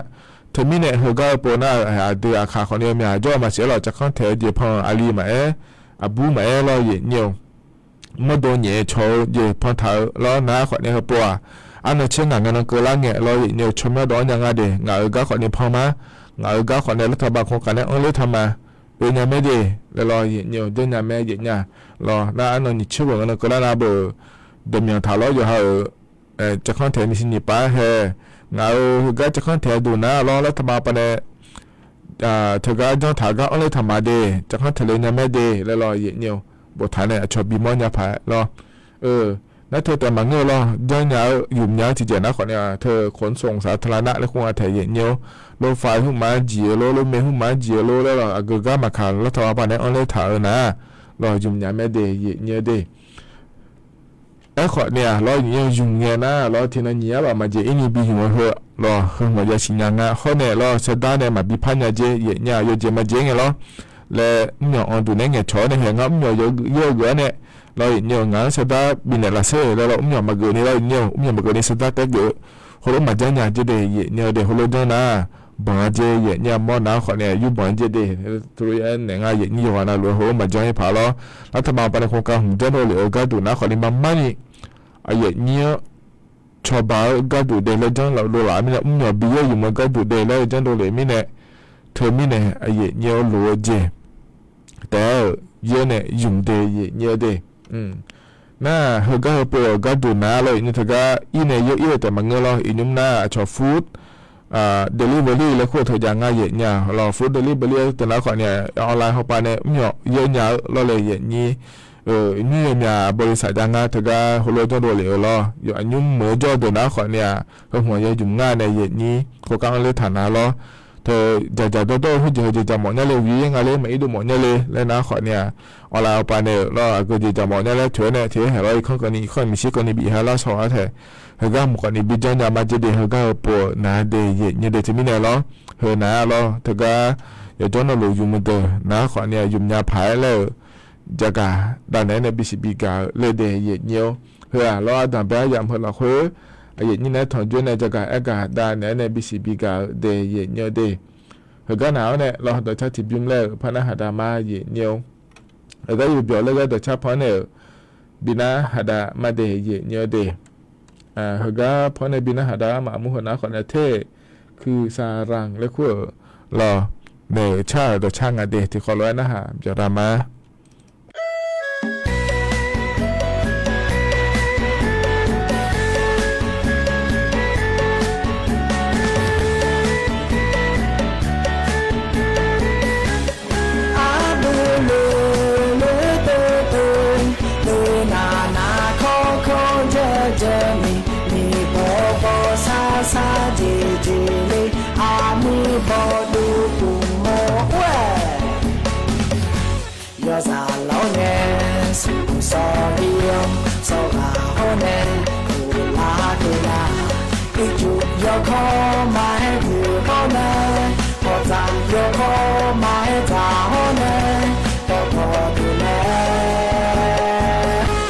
Teumirnae heugar-eu pov nar-euq aqdui aqkaq khawfni yawmyaq jawr-eu maqsiq-aer lawr, cavkhanr taeq-eu jeq pan-eu aqli maqaer, aqbur maqaer lawr yaefnyir-eu. Mawrdo nyaef cawq-eu jeq pantaq-eu lawr nar khawfni heupov-aq, arnan caer ngaq ngae nan keuvlar ngae lawr yaefnyir-eu, tsawrmyanr dawv-anr nya nga de, ngaq-euq gar khawfni pan ma, ngaq-euq gar khawfni lar taqbav kanq kaq nae anr ler taq ma, oe nya mae de laer lawr yaefnyir-eu, janrnya mae yaefnyir-a. Lawr nar arnan nyiq tser ghawq ngae nan keuvlar nar beu dawqmyanq taq lawr yawqha-euq cavkhanr taeq nyiq siq nyiq pav hae, ngaq-euq heugar cavkhanr taeq duq nar lawr lar taqbav pav nae teugar janr taq gar anr ler taq ma de, cavkhanr taeq le nya mae de laer lawr yaefnyir-eu, boftaq nae aqcawq bimawr nya paq-aer lawr. Nar teu taef maqngeur-eu lawr, janrnya-eu ymq nya-eu tiqjeq nar khawfni-aq, teu ขนส่งสาธารณะ laer kur nga taeq yaefnyir-eu, lofaf hmqmaq-anr jiq-eu lor, lormae hmqmaq-anr jiq-eu lor laer lawr, aqgeu gar maqkaq lar taqbav pav nae anr ler taq-eu nar lawr ymq nya mae de yaefnyir-eu de. Aerkhawf ni-aq lawr yaefnyir-eu, ymq ngae nar lawr tiqnan nyiq-aer baf maqjeq irni bi ymq-eu heu lawr heu hmq-aq yasiq nya nga. Hawr nae lawr sardar nae maqbi par nya jer yaefnyir-aq, yawjeq maqjeq ngae lawr laer mrmyawq anr duq nae ngaeqcawq-awr nae haeq ngar mrmyawq yaer-eu geuf-awr nae lawr yaefnyir-eu, ngaq-anr sardar bifnaeq lafser laer lawr mrmyawq maqgeuf ni lawr yaefnyir-eu, mrmyawq maqgeuf ni sardar taef geuf-eu heulof maqjanr nya jer de yaefnyir-eu de. Heulof janr nar banq-a jer yaefnyir-a, mawr nar khawfni-aq yurbanq-a jer de. Teulof-aer naeq nga yaefnyir yawqghaq navluf-eu heulof maqjanr-ir paq lawr. Lar taqbav pav nae โครงการ hmq janr dovlef-eu gharduq nar khawfni maqmar ni yaefnyir-anr cawba-eu gharduq de laer janr laf dovlaf-eu mirnae, mrmyawq bi yaer ymq-eu gharduq de laer janr dovlef mirnae, teumirnae yaefnyir-eu lof-eu jeq taef-aer-euq yaer nae ymq de yaefnyir-eu de. Nar heugar heupov-euq gharduq nar lawr yaefnyir teugar ir nae yaer ir-eu taef maqngeur lawr. Iqnymr nar aqcawq food delivery laer kur-eu teujav nga yaefnyir-a lawr. Food delivery-a teu nar khawfni-aq online hawpav nae mrmyawq yaer nya-eu lawr le yaefnyir-eu, nymr yawmyaq บริษัท jav nga teugar heulof-aer janr dovlef-eu lawr. Aqnymr meuq-eu jawr-eu deuq nar khawfni-aq heu hmq-aq yaw ymq ngar nae yaefnyir โครงการ anr ler taq nar lawr. Teu dzaqdzaq dawrdawr-eu khoerjeq heujeq dzaq mawf nya le, wiq-ir nga le, maqir dov mawf nya le laer nar khawfni-aq online hawpav nae-euq lawr aqgeu jeq dzaq mawf nya laer toeq-aer nae tiq-aer haeq lawr irkanr keuvni irkanr miqshir keuvni bif ha lar shawr-a taeq heugar hmq khawfni bi janr nya ma jer de. Heugar heupov-euq nar de yaefnyir de teumirnae lawr. Heu nar lawr teugar yawqjawr navluf ymq-eu deuq nar khawfni-aq ymq nya paq-aer laer-euq jagaq dav naeq-aer nae bisiq bigaq-eu le de yaefnyir-awr. Heu-aq lawr ardanqbae aryamq heu lafkhoer aqyaefnyir naeq-aer tanqjoer nae jagaq aergaq dav naeq-aer nae bisiq bigaq-eu de yaefnyir-eu de. Heugar naq-awr nae lawr dawqcar tiqbymr laer-euq par narhaq dav ma yaefnyir-awr. Heugar yawbyawq laer ghae dawqcar panr nae-euq bi narhaq dav ma de yaefnyir-eu de. Heugar panr nae bi narhaq dav-ar maqmr heu nar khawfni-aq ter kuiq saqranq laer kur-euq lawr naeq-euq car-euq dawqcar nga de tiqkhawv lof-aer narhaq byawq dav ma. Aqdui lof lof teu teu, lof naq naq kawr kawr jae jae ni, miqbawq bawq sar sar jeq jeq le, aqmiq bawq duq kuq mawr-aer. Yawzaq lawr nae smq sawq le-awr, sawq ghaq hawr nae uqlar deuq nar, ircuf yawkawr ma-aer deuq hawr nae, pawqdzaq yawkawr ma-aer dzaq hawr nae, pawqpawq deuq nae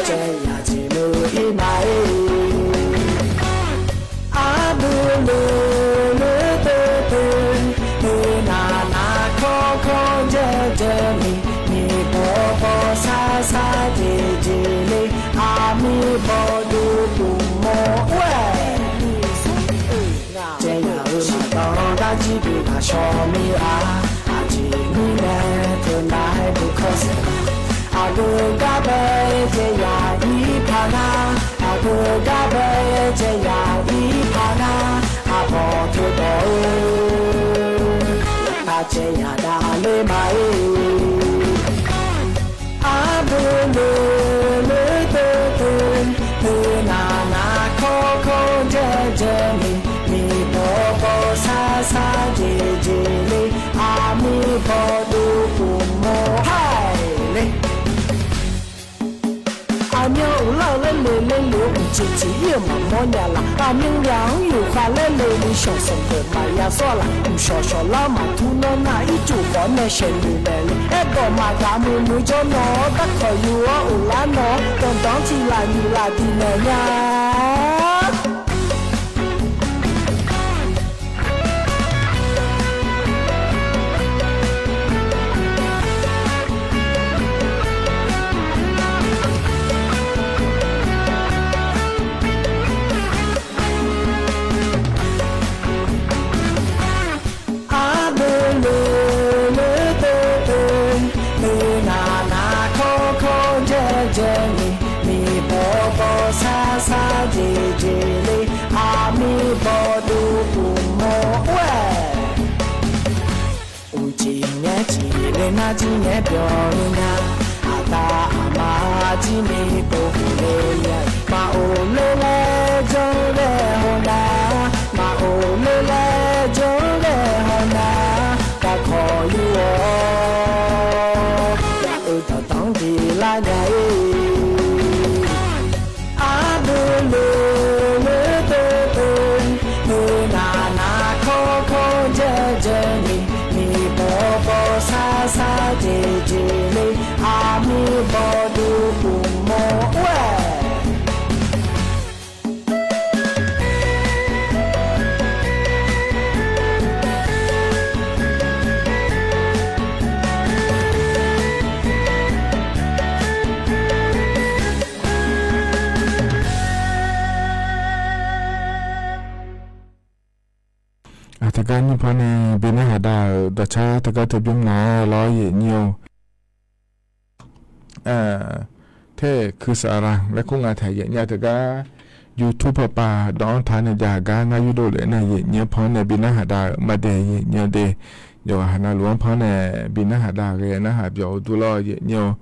caev yaq jeq le-ir ma-ir. Aqdui lof lof teu teu, naq naq kawr kawr jae jae ni, miqbawq bawq sar sar jeq jeq le, aqmiq bawq duq kuq mawr-aer. Caev yaq-euq maqdan darjir bi ghaq shawq mir-a, aqjeq mirnae teunav-aer beu kawr saef. Aqgeu gar bae caev yaq-ir paq ngar, aqgeu gar bae caev yaq-ir paq ngar, aqbawq teu dawq-eu aqcaev yaq dav ler ma-ir. Aqdui lof lof teu teu, teu naq naq kawr kawr jae jae ni, miqbawq bawq sar sar jeq jeq le, aqmiq bawq duq kuq mawr-aer le. Aqmyan uqlar-eu laer le le le-eu uqcif cif-ir-euq maqmawr myaqlaf, aqmyanr myaq-anr yufkhav laer le ni shawq sanqbof maqya sawr-a laf. Mqshawq shawq lar maqtur nanr nar, ircuf khawf nae shaeqnoeq naeq le. Aerdawq maqgaq muiq muiq jawr nawq-awr, darkawq yuf-awr uqlar nawq-awr, danqdanq-anr tiq laf nyiq laf diq naeq nya. Arbeu le le te te, nuinaq naq kawr kawr jaev jaev ni, miqbawq bawq sar sar jeq jeq le, aqmiq bawq duq uqmov or-aer. Uqcif ngaer cif le nar jir ngaer byawq le nya, aqda aqma jir ni pov huq le le, maq of le laer janr ghae haw nar, maq of le laer janr ghae haw nar, darkawq yur-awr, yaq-euq danqdanq-anr diq lar nya-ir. Arbeu le le te te, nuinaq naq kawr kawr jaev jaev ni, miqbawq bawq sar sar jeq jeq le, aqmiq bawq duq uqmov or-aer. Teugar nymr paw nae bi narhaq dav-euq dawqcar teugar teu bymr nar lawr yaeqnyir-or. Ter kuirsaq la laer kur nga taeq yaeqnyir-a teugar YouTube paw pav dawq-anr taq nae jav gar ngar yurdov lef nae yaeqnyir-anr paw nae bi narhaq dav-euq maqdae yaeqnyir-a de. Yawqghaq haq navluf-anr paw nae bi narhaq dav ghae narhaq byawq-eu dur lawr yaeqnyir-or.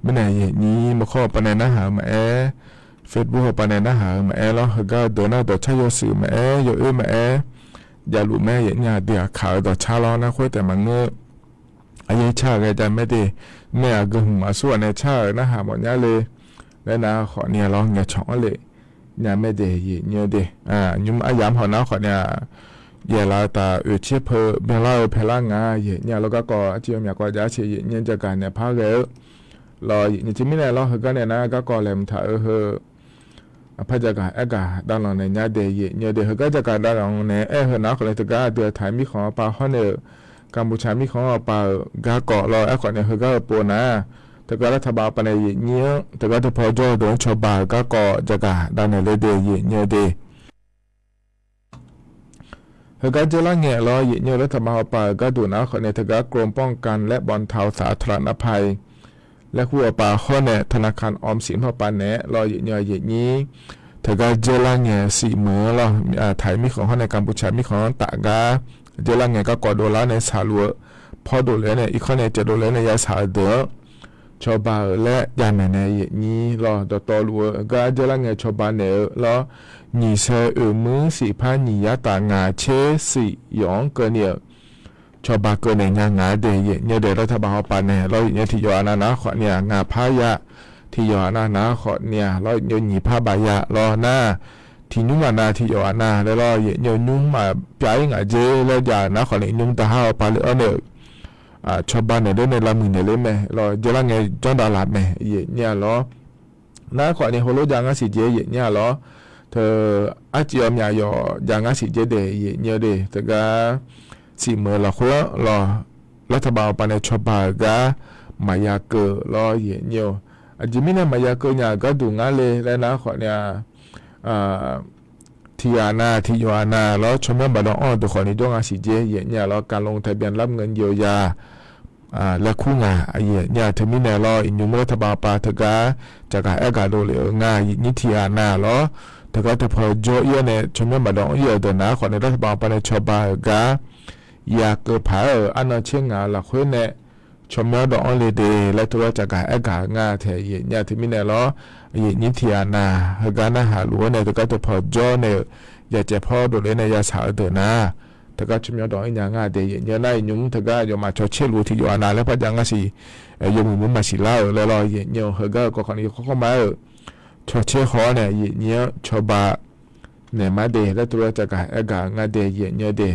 Mirnae yaeqnyir maqkhawr paw nae narhaq-eu maqaer, Facebook paw pav nae narhaq-eu maqaer lawr, heugar-eu deuq nar dawqcar yawshuif maqaer, yawoer maqaer, javluf mae yaeqnyir-a de. Aqkaq-eu dawqcar lawr nar khoer taef maqngeur. Aqyaer car-euq ghae jav mae de. Nae aqgeu hmq aqsur ghaq nae car-euq narhaq mawfnya le laer nar khawf ni-a lawr ngaeqcawq-anr lef nya mae de yaeqnyir-a de. Nymr aryamq hawnar khawf ni-a, yaeqlaf-eu taf oeq tser peu byanlar-eu paelar nga yaeqnyir-a lawr garkawv arciv yawmyaq kawv jav arsiq yaeqnyir-a jagaq naeq par ghae-eu lawr yaeqnyir teumirnae lawr heugar nae nar garkawv laeqhmq taq-eu heu aqpar jagaq aergaq davlanq naeq nya de yaeqnyir-a de. Heugar jagaq davlanq naeq-aer heu nar khawf ni teugar aqdui-aq taq-euq mirkhanq pav hawr nae-euq, Gaqmuqtsaq mirkhanq-anr pav-euq garkawv lawr aerkhawf nae heugar-eu pov nar, teugar lartaq baf pav nae yaeqnyir-anr teugar teupaw jawr-eu deuq-anr cawba-euq garkawv jagaq davnaeq le de yaeqnyir-a de. Heugar dzeurlar ngae lawr yaeqnyir-eu lartaq baf pav-euq gharduq nar khawf nae teugar กรมป้องกันและบรรเทาสาธารณภัย laer kur-eu pav hawr nae ธนาคารออมสิน hawr pav naeq-aer lawr yaeqnyir-a yaeqnyir. Teugar dzeurlar ngae siq meuq-anr lawr, taq-euq mirkhanq hawr nae Gaqmuqtsaq mirkhanq-anr taf gar dzeurlar ngae garkawv dovlar nae shaqluf-eu pawr dovle-aer nae irkanr nae caevdov le-aer nae yashaq-eu deuq-anr cawba-euq laer javmaeq nae yaeqnyir lawr. Dawqtawvluf-eu gar dzeurlar ngae cawba naeq-eu lawr, nyiq sae oeq muir siq par nyiq yar taf ngaq tser siq yawf-anr keuvni-euq cawba keuv naeq nya ngaq-a de yaeqnyir-a de. Lartaq baf hawr pav nae lawr yaeqnyir tiq yawf-a nav nar khawf ni-aq ngaq par ya, tiq yawf-a nav nar khawf ni-aq lawr yaeqnyir nyiq par baf ya lawr nar, tiq nymr maq nav tiq yawf-a nav laer lawr yaeqnyir nymr maq pyav-ir ngaq dzer laer jav nar khawf ni nymr daqhar hawr pav le-awr nae-euq cawba naeq ler nae lavmuiq naeq ler mae lawr dzeurlar ngae janr davlaf mae yaeqnyir-a lawr. Nar khawf ni heulof jav ngar siq dzer yaeqnyir-a lawr. Teu arciv yawmyaq yawf jav ngar siq dzer de yaeqnyir-a de. Teugar siq meuq-eu lafkhoer-anr lawr, lartaq baf pav nae cawba-euq gar maqya keuv lawr yaeqnyir-or. Aqjeq mirnae maqya keuv nya-euq gharduq ngar le laer nar khawf ni-aq, tiq ghaq nav tiq yawf-a nav lawr tsawrmyanr baqdawv anr-eu deuq khawf ni jawr ngar siq dzer yaeqnyir-a lawr. การลงทะเบียนรับเงินเยียวยา laer kur ngaq yaeqnyir-a teumirnae lawr iqnymr lartaq baf pav teugar caqgaq aergaq dovle-eu nga yaeqnyir tiq ghaq nav lawr. Teugar teupaw jawr-ir-awr nae tsawrmyanr baqdawv anr-ir-euq deuq nar khawf nae lartaq baf pav nae cawba-euq gar ya keuv paq-aer-euq arnan tser ngaq-eu lafkhoer nae tsawrmyanr dawv anr le de laer teugar caqgaq aergaq-eu nga taeq yaeqnyir-a teumirnae lawr. Yaeqnyir tiq ghaq nav heugar narhaq luf-awr nae teugar teupaw jawr nae-euq yacaev pawr dovle nae yashaq-eu deuq nar teugar tsawrmyanr dawv anr-ir nya nga de yaeqnyir-a nar iqnymr teugar yawfmaf cawtser luf tiq yawf-a nav laer par jav ngar siq yawmuiq muiq maqsiq lar-euq laer lawr yaeqnyir-or. Heugar-eu kawv khawf ni yawkawr kawr ma-aer-euq cawtser haw-awr nae yaeqnyir-anr cawba naeq mar de laer tov lof-aer cavgaq aer gaq-eu nga de yaeqnyir-eu de.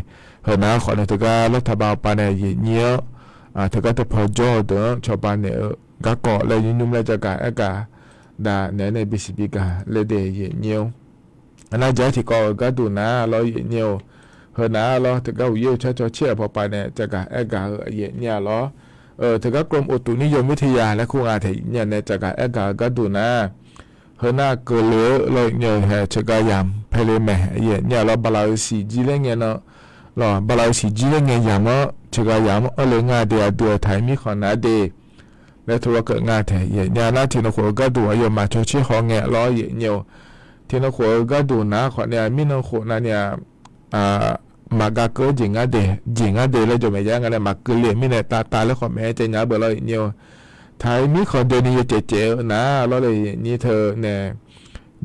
Heunav khawf nae teugar lawrtaq ba-awr pav nae yaeqnyir-anr teugar teupaw jawr-eu deuq-anr cawba naeq-eu garkawv laer nymr nymr laer cavgaq aer gaq, dav naeq-aer nae bisiq bi gaq laer de yaeqnyir-or. Nar jaq-aer tiqkawv-euq gharduq nar lawr yaeqnyir-or, heunav lawr teugar uqyaer-eu car caw caer-euq paw pav nae cavgaq aer gaq-eu yaeqnyir-a lawr. Teugar กรมอุตุนิยมวิทยา laer kur nga taef yaeqnyir-a nae cavgaq aer gaq-eu gharduq nar, heunav keuvle-eu lawr yaeqnyir-eu hae ceuqgaq yamq paele maeq yaeqnyir-a lawr bala-eu siqjir laer ngae nan, lawr bala-eu siqjir laer ngae yamq-anr ceuqgaq yamq-anr anr le nga de aqdui-euq taq-iq mirkhanq nar de laer tov lof-aer keuv nga taef yaeqnyir-a nar tiqnan khof-eu gharduq aqyawfmaf cawtser haw ngae lawr yaeqnyir-or. Tiqnan khof-eu gharduq nar khawf nae-aq mirnan khof nav ni-aq maqgav keuv-aer jeq ngar de, jeq ngar de laer jawr maeq jav nga nae maqkeuv le-euq mirnae tavtav laer khawf maeq-aer caev nya-ar beu lawr yaeqnyir-or. Taq-iq mirkhanq deuq ni yawcaef caef-eu nar lawr le yaeqnyir teu nae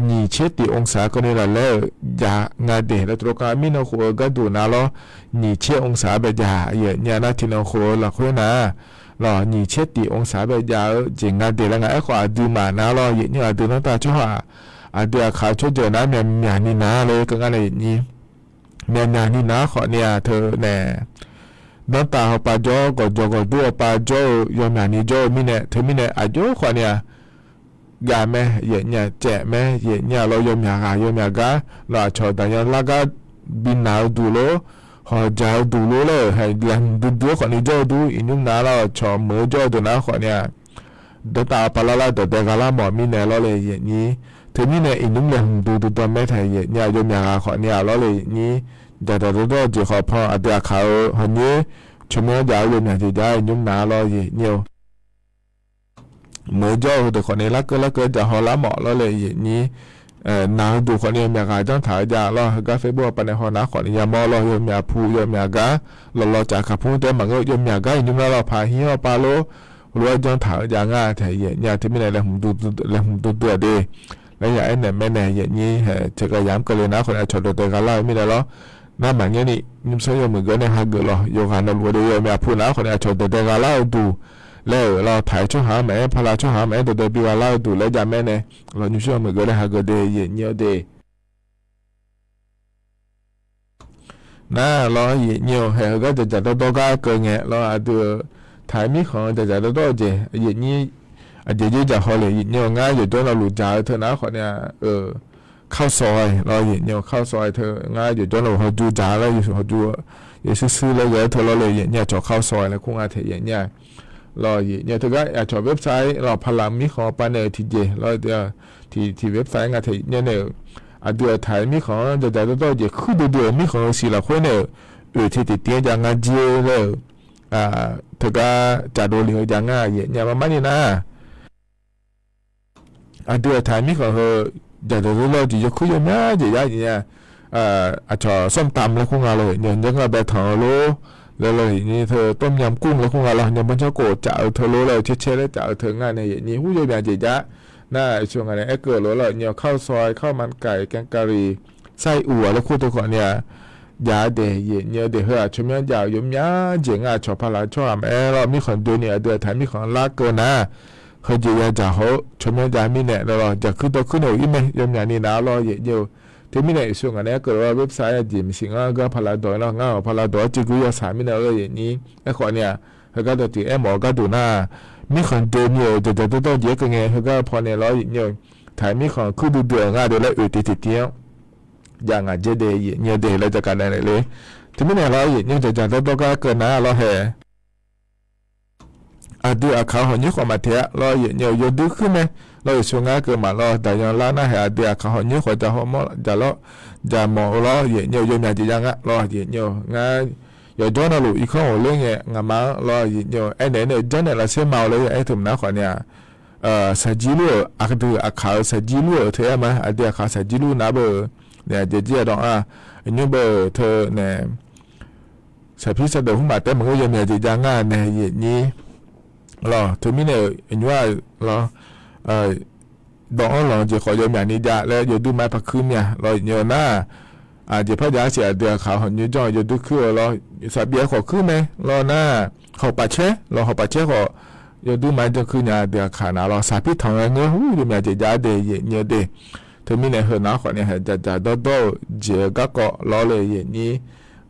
nyiq tser tiq องศา keuvni laflaer-euq jav nga de laer tov lof-aer keuv mirnan khof-eu gharduq nar lawr nyiq tser องศา bae jav yaeqnyir-a nar tiqnan khof-eu lafkhoer nar lawr nyiq tser tiq องศา bae jav-eu jeq nga de laer nga. Aerkhawf aqduimaf nar lawr yaeqnyir aqdui danrtav tsawrhaq aqdui aqkaq-eu tsawrjeuq nar myaqmyaq ni nar lawr keuv ngar nae yaeqnyir myaqmyaq ni nar khawf ni-aq teu nae danrtav hawpav jawr gawqjawq gawqdur hawpav jawr-eu yawmyaq ni jawr-eu mirnae teumirnae aqjox khawf ni-aq jav mae yaeqnyir-a caev mae yaeqnyir-a lawr yawmyaq ghaq yawmyaq gar lawr aqcawq daqyan lar gar bi naq-eu duq lor, hawq jaq-eu duq lor laer-euq hae laeqhmq duidui-aer khawf ni jawr-eu dur iqnymr nav lawr aqcawq meuq-eu jawr-eu deuq nar khawf ni-aq danrtav hawpav lar lar dawqdae gha lar mawf mirnae lawr le yaeqnyir. Teumirnae iqnymr laeqhmq duidui dawr mae taef yaeqnyir-a yawmyaq ghaq khawf ni-aq lawr le yaeqnyir. Jaqdaq dawrdawr-eu jeq khawf pan aqdui aqkaq-eu hawnyir tsawrmyanr jav-eu yawmyaq jeq jav-aer iqnymr nav lawr yaeqnyir-or. Meuq-eu jawr-eu heudeuq khawf ni larkeuv larkeuv jaq haw lar mawf lawr le yaeqnyir. Naq-eu duq khawf ni yawmyaq ghaq janr taq-eu jav lawr heugar Facebook hawpav nae haw nar khawf ni yamawr lawr yawmyaq pu yawmyaq gar lawqlawq caf kaq pur taef maqngeur yawmyaq gar iqnymr lar lawr paq hir-awr pav lor lof-aer janr taq-eu jav ngar taef yaeqnyir-a teumirnae laeqhmq duidui-aq de laer ya aernaeq mae nae yaeqnyir hae ceuqgaq yamq keuvle nar khawf ni aqcawq dawqdae gha lar-eu mirnae lawr. Nar maqngeur ni nymrsanr yawmuiq geur nae hageuf lawq yawqghaq navluf-eu de yawmyaq pu nar khawf ni aqcawq dawqdae gha lar-eu duq laer-euq lawr taq-aer tsawrhaq-anr maqaer paqlav tsawrhaq-anr maqaer dawqdae bi gha lar-eu duq laer jav mae nae lawq nymrsanr yawmuiq geur nae hageuf de yaeqnyir-awr de. Nar lawr yaeqnyir-eu hae heugar jaqjaq dawrdawr gar keuv ngae lawr aqdui-eu taq-iq mirkhanq-eu jaqjaq dawrdawr-eu jeq yaeqnyir aqjeq jeq jaq haw le yaeqnyir-eu ngar yawqjawr navluf jaq-eu teu nar khawf ni-aq ข้าวซอย lawr yaeqnyir-eu ข้าวซอย teu ngar yawqjawr navluf hawju jaq lar hawju yawshuir shuir laer ghae-aer teu lawr le yaeqnyir aqcawq ข้าวซอย laer kur nga taef yaeqnyir-a. Lawr yaeqnyir-eu teugar aqcawq website lawr paqlaq mirkhanq pav nae-euq tiqjeq lawr tiq website nga taef yaeqnyir nae-euq aqdui-euq taq-iq mirkhanq-anr jaqjaq dawrdawr-eu jeq kuir duidui-euq mirkhanq-eu siq lafkhoer nae-euq oeq te tiqtiv-anr jav ngar jir laer-euq teugar caf dov le-eu jav ngar yaeqnyir-a marmar ni nar aqdui-euq taq-iq mirkhanq heu jaqjaq dawrdawr-eu jeq yawkuir yawmya jeq yar yaeqnyir-a. Aqcawq ส้มตำ laer kur nga lawr yaeqnyir-eu janr gar bae tanq-eu lor laer lawr yaeqnyir teu ต้มยำกุ้ง laer kur nga lawr nyabanr janr khof caf-eu teu lor laer-eu caer caer laer caf-eu teu ngar nae yaeqnyir ur yawmya jeq jav nar iqsur ngaq nae aer keuv lor lawr yaeqnyir-eu ข้าวซอย ข้าวมันไก่ แกงกะหรี่ ไส้อั่ว laer kur teu khawf ni-aq jav-a de yaeqnyir-eu de heu-aq tsawrmyanr jav-euq yawmya jeq ngar aqcawq paqlaq tsawrhaq maqaer lawr mirkhanq doeni aqdui-euq taq-iq mirkhanq larkeuv nar heujeq ya jaq haw-eu tsawrmyanr jav mirnae lawr jaqkuir dawrkuir nae-euq ir mae yawmya ni nar lawr yaeqnyir-eu. Teumirnae iqsur ngaq nae aer keuv lor website aqjeq maqsiq ngar gar paqlaq dawq-ir lawr ngar-euq paqlaq dawq-awr civ guir yawshaq mirnae lawr yaeqnyir aerkhawf ni-aq heugar dawq tiq aermawf-eu gharduq nar mirkhanq doeni-euq jaqjaq dawrdawr jeq-aer keuv ngae heugar-eu pawnae lawr yaeqnyir-eu taq-iq mirkhanq kuir duidui-euq ngar de laer oeq te tiqtiv-anr jav ngaq dzaer de yaeqnyir-eu de laer jagaq naeq naeq le. Teumirnae lawr yaeqnyir-eu jaqjaq dawrdawr gar keuv nar lawr hae aqdui aqkaq hawq nyoer khawf maqteq-a lawr yaeqnyir-eu yawduir kuir mae lawr iqsur ngar keuv maqlawr daqyan lar nar hae aqdui aqkaq hawq nyoer khawf jaq haw mawr jaq lawr jaq mawf-eu lawr yaeqnyir-eu yawmya jeq jav ngar lawr yaeqnyir-eu ngar yawqjawr navluf irkanr ghofler ngae ngaqma-anr lawr yaeqnyir-eu aernaeq nae janrnaeq lavsaer ma-eu laer ya aer teu mqnar khawf ni-aq saqjir lur-euq aqdui aqkaq-euq saqjir lur-euq teu aer ma aqdui aqkaq saqjir lur nar beu naeq aqjeq jir-a dawq-a nymr beu teu nae saqpir saqdeuq hmr maqtaer maqngeur yawmya jeq jav ngar nae yaeqnyir lawr teumirnae-euq nymr-a lawr dawq-anr lanq-eu jeq khawf yawmya ni jav laer yawduir ma-aer paq kuir mya lawr yaeqnyir-eu nar aqjeq par jav-a siq aqdui aqkaq hawq nyoer janr-eu yawduir kuir-eu lawr saqbyav-aer khawf kuir mae lawr nar hawq paf caer lawr hawq paf caer khawf yawduir ma-aer janr kuir nya aqdui aqkaq na lawr saqpir tanq-aer ngeur hur yawmya jeq jav de yaeqnyir-eu de Teumirnae heu nar khawfni hae dzaqdzaq dawrdawr-euq jeq-eu garkawv lawr le, yaeqnyir,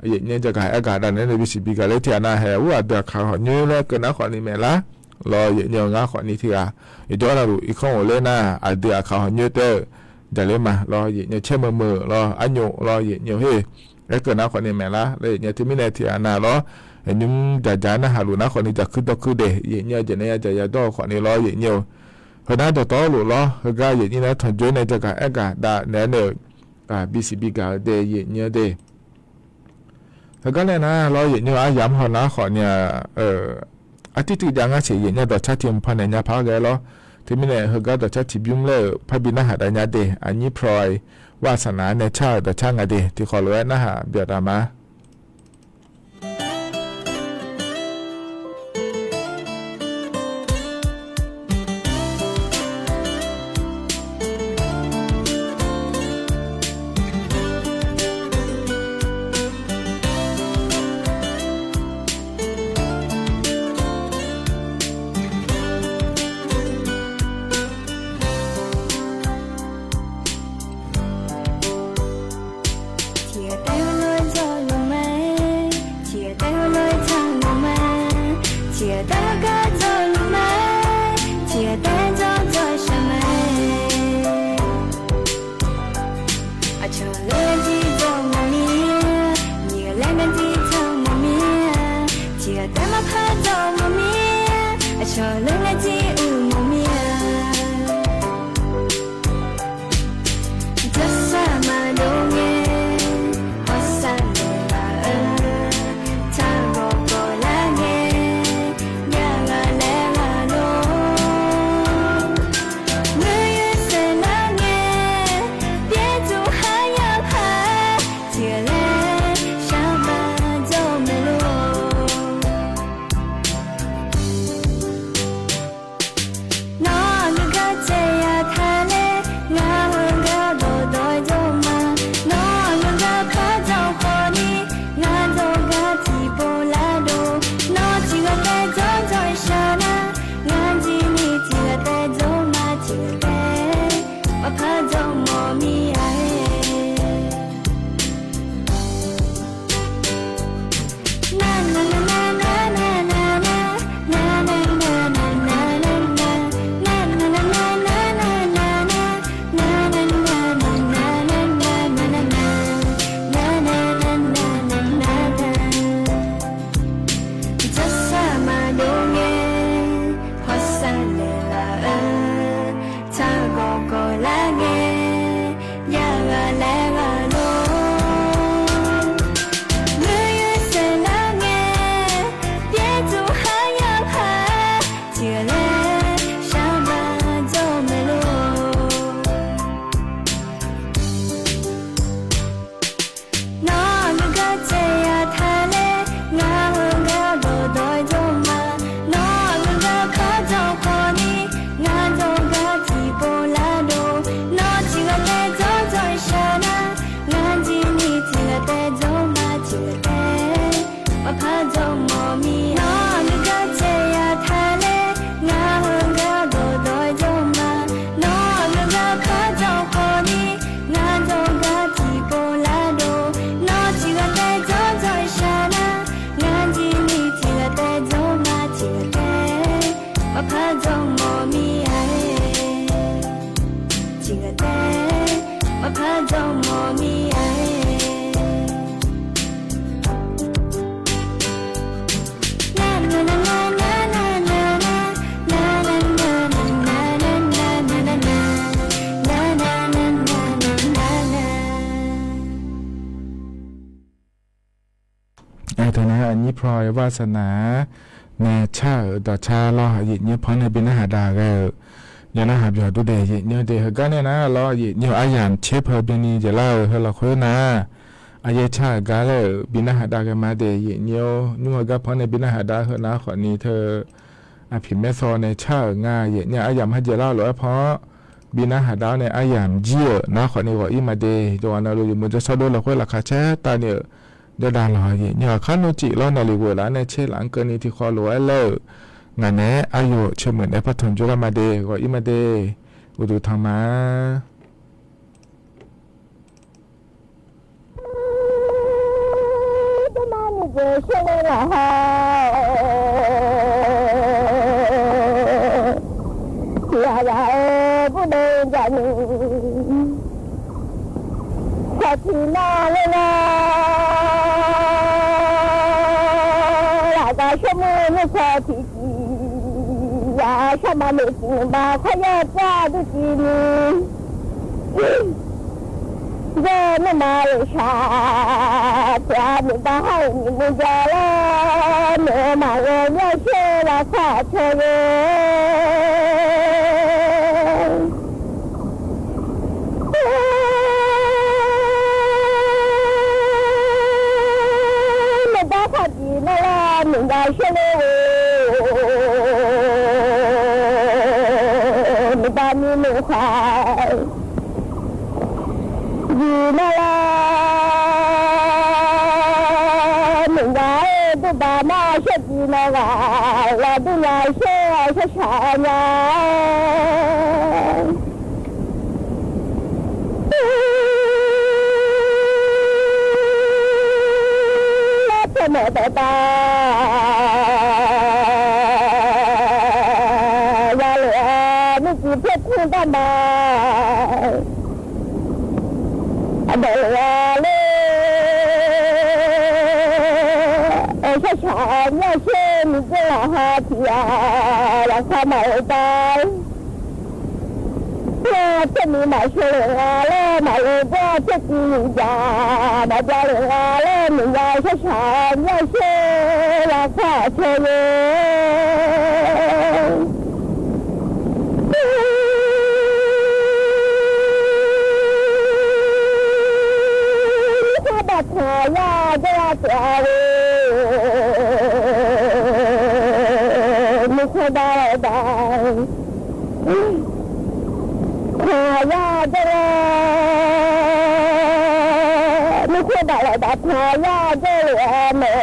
yaeqnyir jagaq aergaq dav naeq-aer nae bisiq bigaq ler tiq ghaq nav hae ur aqdui aqkaq hawqnyoer laer keuv nar khawfni maeqlar lawr, yaeqnyir-eu ngar khawfni tiq ghaq iqdawr navluf irkanr ghofler nar aqdui aqkaq hawqnyoer taef-eu jaqler ma lawr, yaeqnyir caer meuq meuq lawr, arnyof lawr, yaeqnyir-eu her aerkeuv nar khawfni maeqlar laer, yaeqnyir teumirnae tiq ghaq nav lawr, nymr dzaqdzaq narhaq luf nar khawfni dzaqkuir dawrkuir daeq, yaeqnyir-eu jaqnaeq yadzaq yadawr-eu khawfni lawr, yaeqnyir-eu heunar dawqtawvluf lawr, heugar yaeqnyir nae tanqjoer nae jagaq aergaq dav naeq-aer nae-euq bisiq bigaq-eu dae yaeqnyir-eu dae. Heugar nae nar lawr, yaeqnyir-eu aryamq hawnar khawfni-a, artiv tuiv jav ngar siq yaeqnyir dawqcar tiq mq pawnae nya par ghae lawr. Teumirnae heugar dawqcar tiq bymr laer-euq parbi narhaq dav nya dae, aqnyir พลอย วาสนา nae car-euq dawqcar nga dae tiqkhawf lof-aer narhaq byawq dav ma. Tiqghaq taef-aer lof-aer jawrluf ma-aer, tiqghaq taef-aer lof-aer jawrluf ma-aer, tiqghaq taef-aer gar jawrluf ma-aer, tiqghaq taef-aer jawr jawr shaq ma-aer. Aqcawq laer ngar jir jawr mawf mir-a, nyiq ghaq laer ngar jir jawr mawf mir-a, tiqghaq taef-aer maqpar jawr mawf mir-a, aqcawq laer ngar jir uiq mawf mir-a. Jawrsar maqdov ngae, hawsar naeqlaf-eu, taq ghawqgawq lar ngae, jav ghaq laer ghaq lor. Muiq-eu saeqlar ngae, pyaer tsuq khar yar paq, tiqghaq laer shar ma jawr maeq lor. Nawr aqgeu gar caev yaq taq laer, ngar heugar dawqdawq-aer jawr ma. Nawr aqgeu gar par jawr khawf ni, ngar jawrgar tiqpov lar dov. Nawr tiqghaq taef jawr jawr shaq nar, ngar jir ni tiqghaq taef jawr ma, tiqghaq taef maqpar jawr mawf mir-a. Jawrsar maqdov ngae, hawsar naeqlaf-eu, taq ghawqgawq lar ngae, jav ghaq laer ghaq lor. Muiq-eu saeqlar ngae, pyaer tsuq khar yar paq, tiqghaq laer shar ma jawr maeq lor. Nawr aqgeu gar caev yaq taq laer, ngar heugar dawqdawq-aer jawr ma. Nawr aqgeu gar par jawr khawf ni, ngar jawrgar tiqpov lar dov. Nawr tiqghaq taef jawr jawr shaq nar, ngar jir ni tiqghaq taef jawr ma, tiqghaq taef maqpar jawr mawf mir-a. Nawr aqgeu gar caev yaq taq laer, ngar heugar dawqdawq-aer jawr ma. Nawr aqgeu gar par jawr khawf ni, ngar jawrgar tiqpov lar dov. Nawr tiqghaq taef jawr jawr shaq nar, ngar jir ni tiqghaq taef jawr ma, tiqghaq taef maqpar jawr mawf mir-a. Tiqghaq taef maqpar jawr mawf mir-a. Aertaq nar, aqnyir พลอย วาสนา nae car-euq dawqcar lawr, yaeqnyir panr nae bi narhaq dav ghae-euq, ya narhaq byawq dur dae yaeqnyir de. Heugar nae nar lawr, yaeqnyir-eu aryamq tser paq byanni jeq lar-euq heu lafkhoer nar, aqyaer car-euq gar laer-euq bi narhaq dav ghae ma de yaeqnyir-or. Nymr heugar panr nae bi narhaq dav heu nar khawfni teu aqpiq maersaw nae car-euq nga. Yaeqnyir aryamq ha jeq lar lof-aer panr-awr bi narhaq dav-awr nae aryamq jir-euq nar khawfni ghawq-ir ma de. Yawqghaq navluf yawmuiq jawrshawr dov lafkhoer laqkhaq caer tavni-euq jawrdav lawq, yaeqnyir aqkar nmr cif lawr naeq lef ghoeq laf-anr nae tser laf-anr keuvni tiqkhawf lof-aer laer-euq ngaq naeq-aer aqyawf ceumuiq naeq-aer par tanq jawrlar ma de. Ghawq-ir ma de. Uqduq tanq ma. Jeq shar le laf ha, tiq ghaq ghaq-eu bur de jaq ni, kawq tiq nar ler nar, lafgaq shawr mur mur kawq tiq tiq, yaq shar ma noeq tiq noeq ma khawr yar jar dur tiq ni. Jawr nuima ghoeqshaq tiq ghaq noeq bar har-euq nyiq mur jav lar, noeq-eu maqghae myavsher lafkhoer aqcawq-eu Nuibar khar diq nar lar nuibar shar ler-eu, nuibar ni nuikhaq diq nar lar, nuibar-aer durbaq nar shar diq nar ghaq laf dur nya shar shar shaq nya. Lar tsaev maeq dawqdaq ya lef-a, mircif paer kur dar ma. Aqdawq lef-a ler, shar shaq myavsher nuijeq laf ha tiq ghaq lafkhoer maqghae tar. Lar tsaev ni maqshar lef nga laer maqle jar, tsaev tiv yuf jaq maqjav lef nga laer nuibar shar shaq myavsher lafkhoer aqcawq-eu Mirkhoer daqtanq yar jawr-a taef-a le. Mirkhoer daqlaf daq tanq yar jawr-a, mirkhoer daqlaf daq tanq yar jawr-a le-a mae.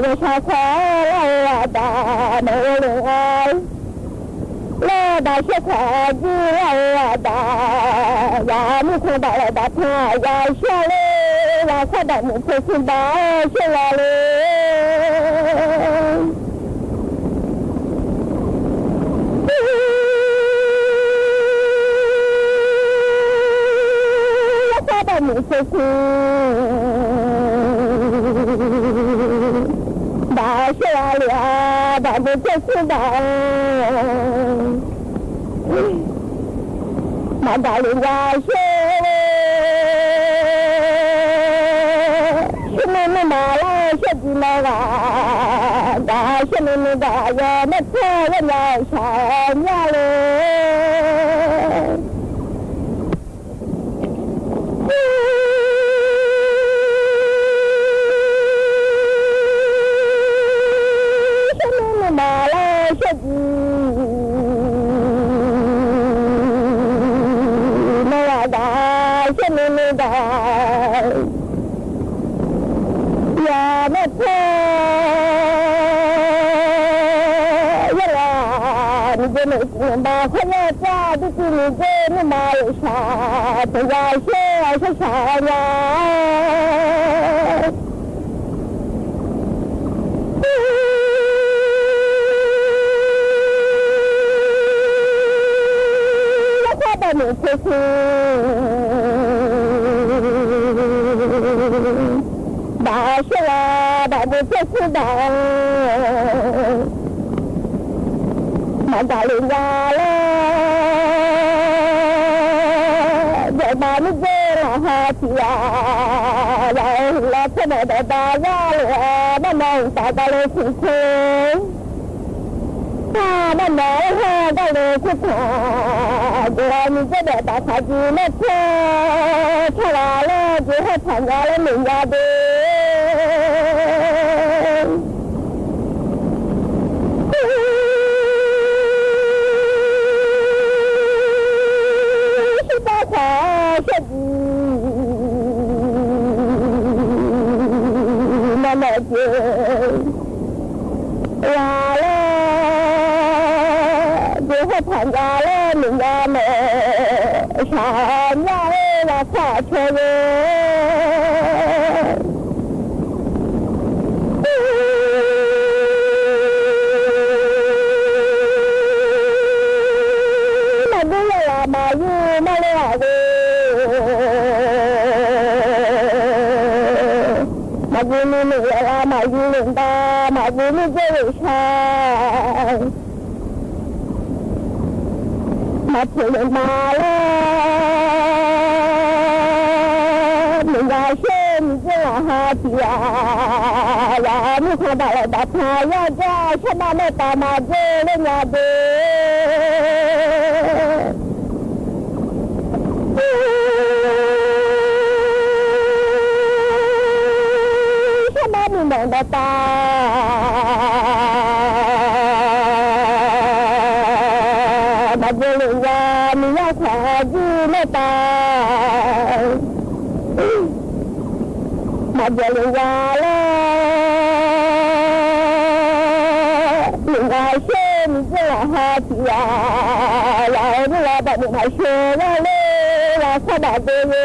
Ghawqshaq kawq-aer lar-eu aqdaq maeq-eu le-a. Lar daq shar kaq jir lar-eu aqdaq, yaq mirkhoer daqlaf daq tanq ya shar ler, lafkhoer daqmuiq tsaev smr daq-aer shar ya le. Lafkhoer daqmuiq tsaev smr daq shar ya le-a, daqmuiq tsaev smr daq maqdaq lef nya shar. Shar nuir nuir maqlar shar diq ma ghaq, daq shar nuir nuir daq yawq maer tsaer yar nya shaq mya le. Shar nuir nuir maqlar shar diq ma ghaq, daq shar nuir nuir daq yawq maer tsaer yar nya. Nuijeq naeq tiq naeq ma khawr yar jar dur tiv nuijeq nuirma ghawqshaq tanq ya shar shar shaq nya. Lafkhoer daqmuiq tsaev smr daq shar la, daqmuiq tsaev smr daq maqdaq lef nya laer, jawqbaq nuijeq laf ha tiq ghaq, laf-eu huiq laf tsaer naeq dawqdaq yar le-a, narma huiq taf daq le siq tser. Nar narma-aer har gar le kurtaq, jeq-a nuijeq daef daq taq jeq maer tsaer tar ghaq laer jeq haer taq nya laer noeq nya de. Shir bar khaq shar diq ma nae jeq ghaq laer, jeq haer taq nya laer noeq nya mae. Shaq mya-aer lafkhoer aqcawq-eu Maqguv nuinoeq laf lar, maqguv lef dav, maqguv nuijeq lef shar. Maqpoeq lef ma laer, miqgaq sher miqdzer laqha tiq ghaq, yaq mirkhanq daqlaef daqpan yar jar, shawrma nae taf maqdzer ler nya de. Shawrma miqmawf dawqtaf, maqdzer lef ya, miqyar khaq jir nae taf. Maqdzer lef ya laer, miqgaq sher miqdzer laqha tiq ghaq, yaq-euq mirlav baqmuiq maqsheu lar ler, lafsar daq dov-eu.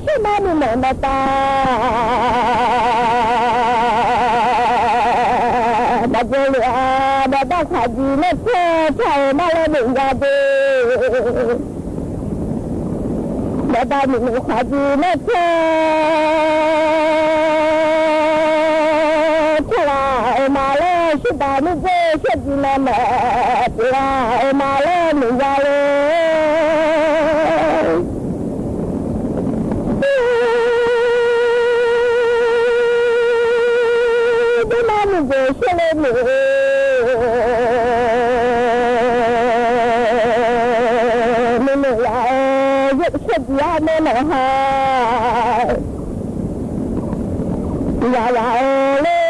Shawrma miqmawf dawqtaf, maqdzer lef-a, baqda khaqdui nae tser car-euq mar laer noeq ya de. Baqda miqnoeq khaqdui nae tser car laf-euq ma laer, shirda nuijeq shardui nae maeq pyeuf laf-euq ma laer noeq ya le. Dawrma miqjeq sher le noeq, noeq noeq ya-eu, shardui-a nae maeq ha. Yaq yaq-eu ler,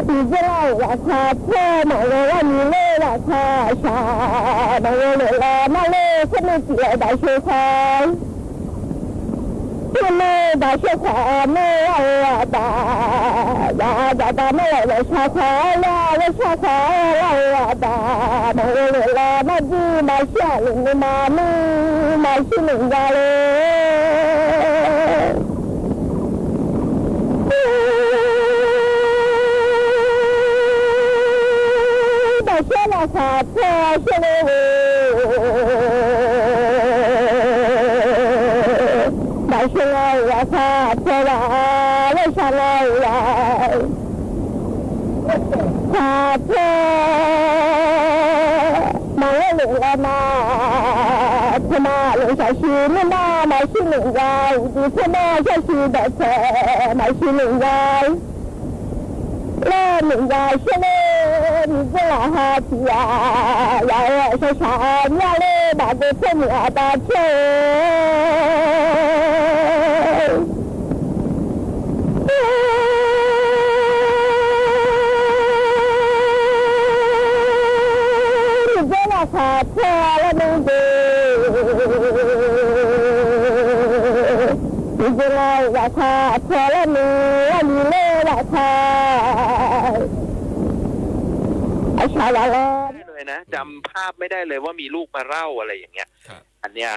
miqdzer lar-euq lafkaq tser maqghae lar ni ler, lafkaq shaq maqghae lef laer nar ler, sarnuiv tiq-aer daqsheu khar. Sarnuiv daqsheu khaq nar lar-eu aqdaq, yaq daqda nar laeq laeq shar khaq-aer lar, laer shar khaq-aer lar-eu aqdaq, maqghae lef laer nar jir maqshir-aq, lef nuima nuir maqshir noeq nga le. Daqshir lafkaq tser sher le-eu, daqshir lafkaq tser laf, laer shar laf-eu laf. Khaq tser maqghae lef laer nar, tser ma lef shaqshir nuima maqshir noeq nga, uqduq tser ma shaqshir dawqtsaeq maqshir noeq nga. Laer noeq nga sher le, miqdzer laqha tiq ghaq, yaq-eu aqshaq shaq-a mya le, baqdov tser muiq aqda tser-eu. Miqdzer laqkhaq tser laer nar de. Miqdzer laqkhaq tser laer nar, lar ni ler laqkhaq. เลยนะ จำภาพไม่ได้เลยว่ามีลูกมาเล่าอะไรอย่างเงี้ย อันเนี้ย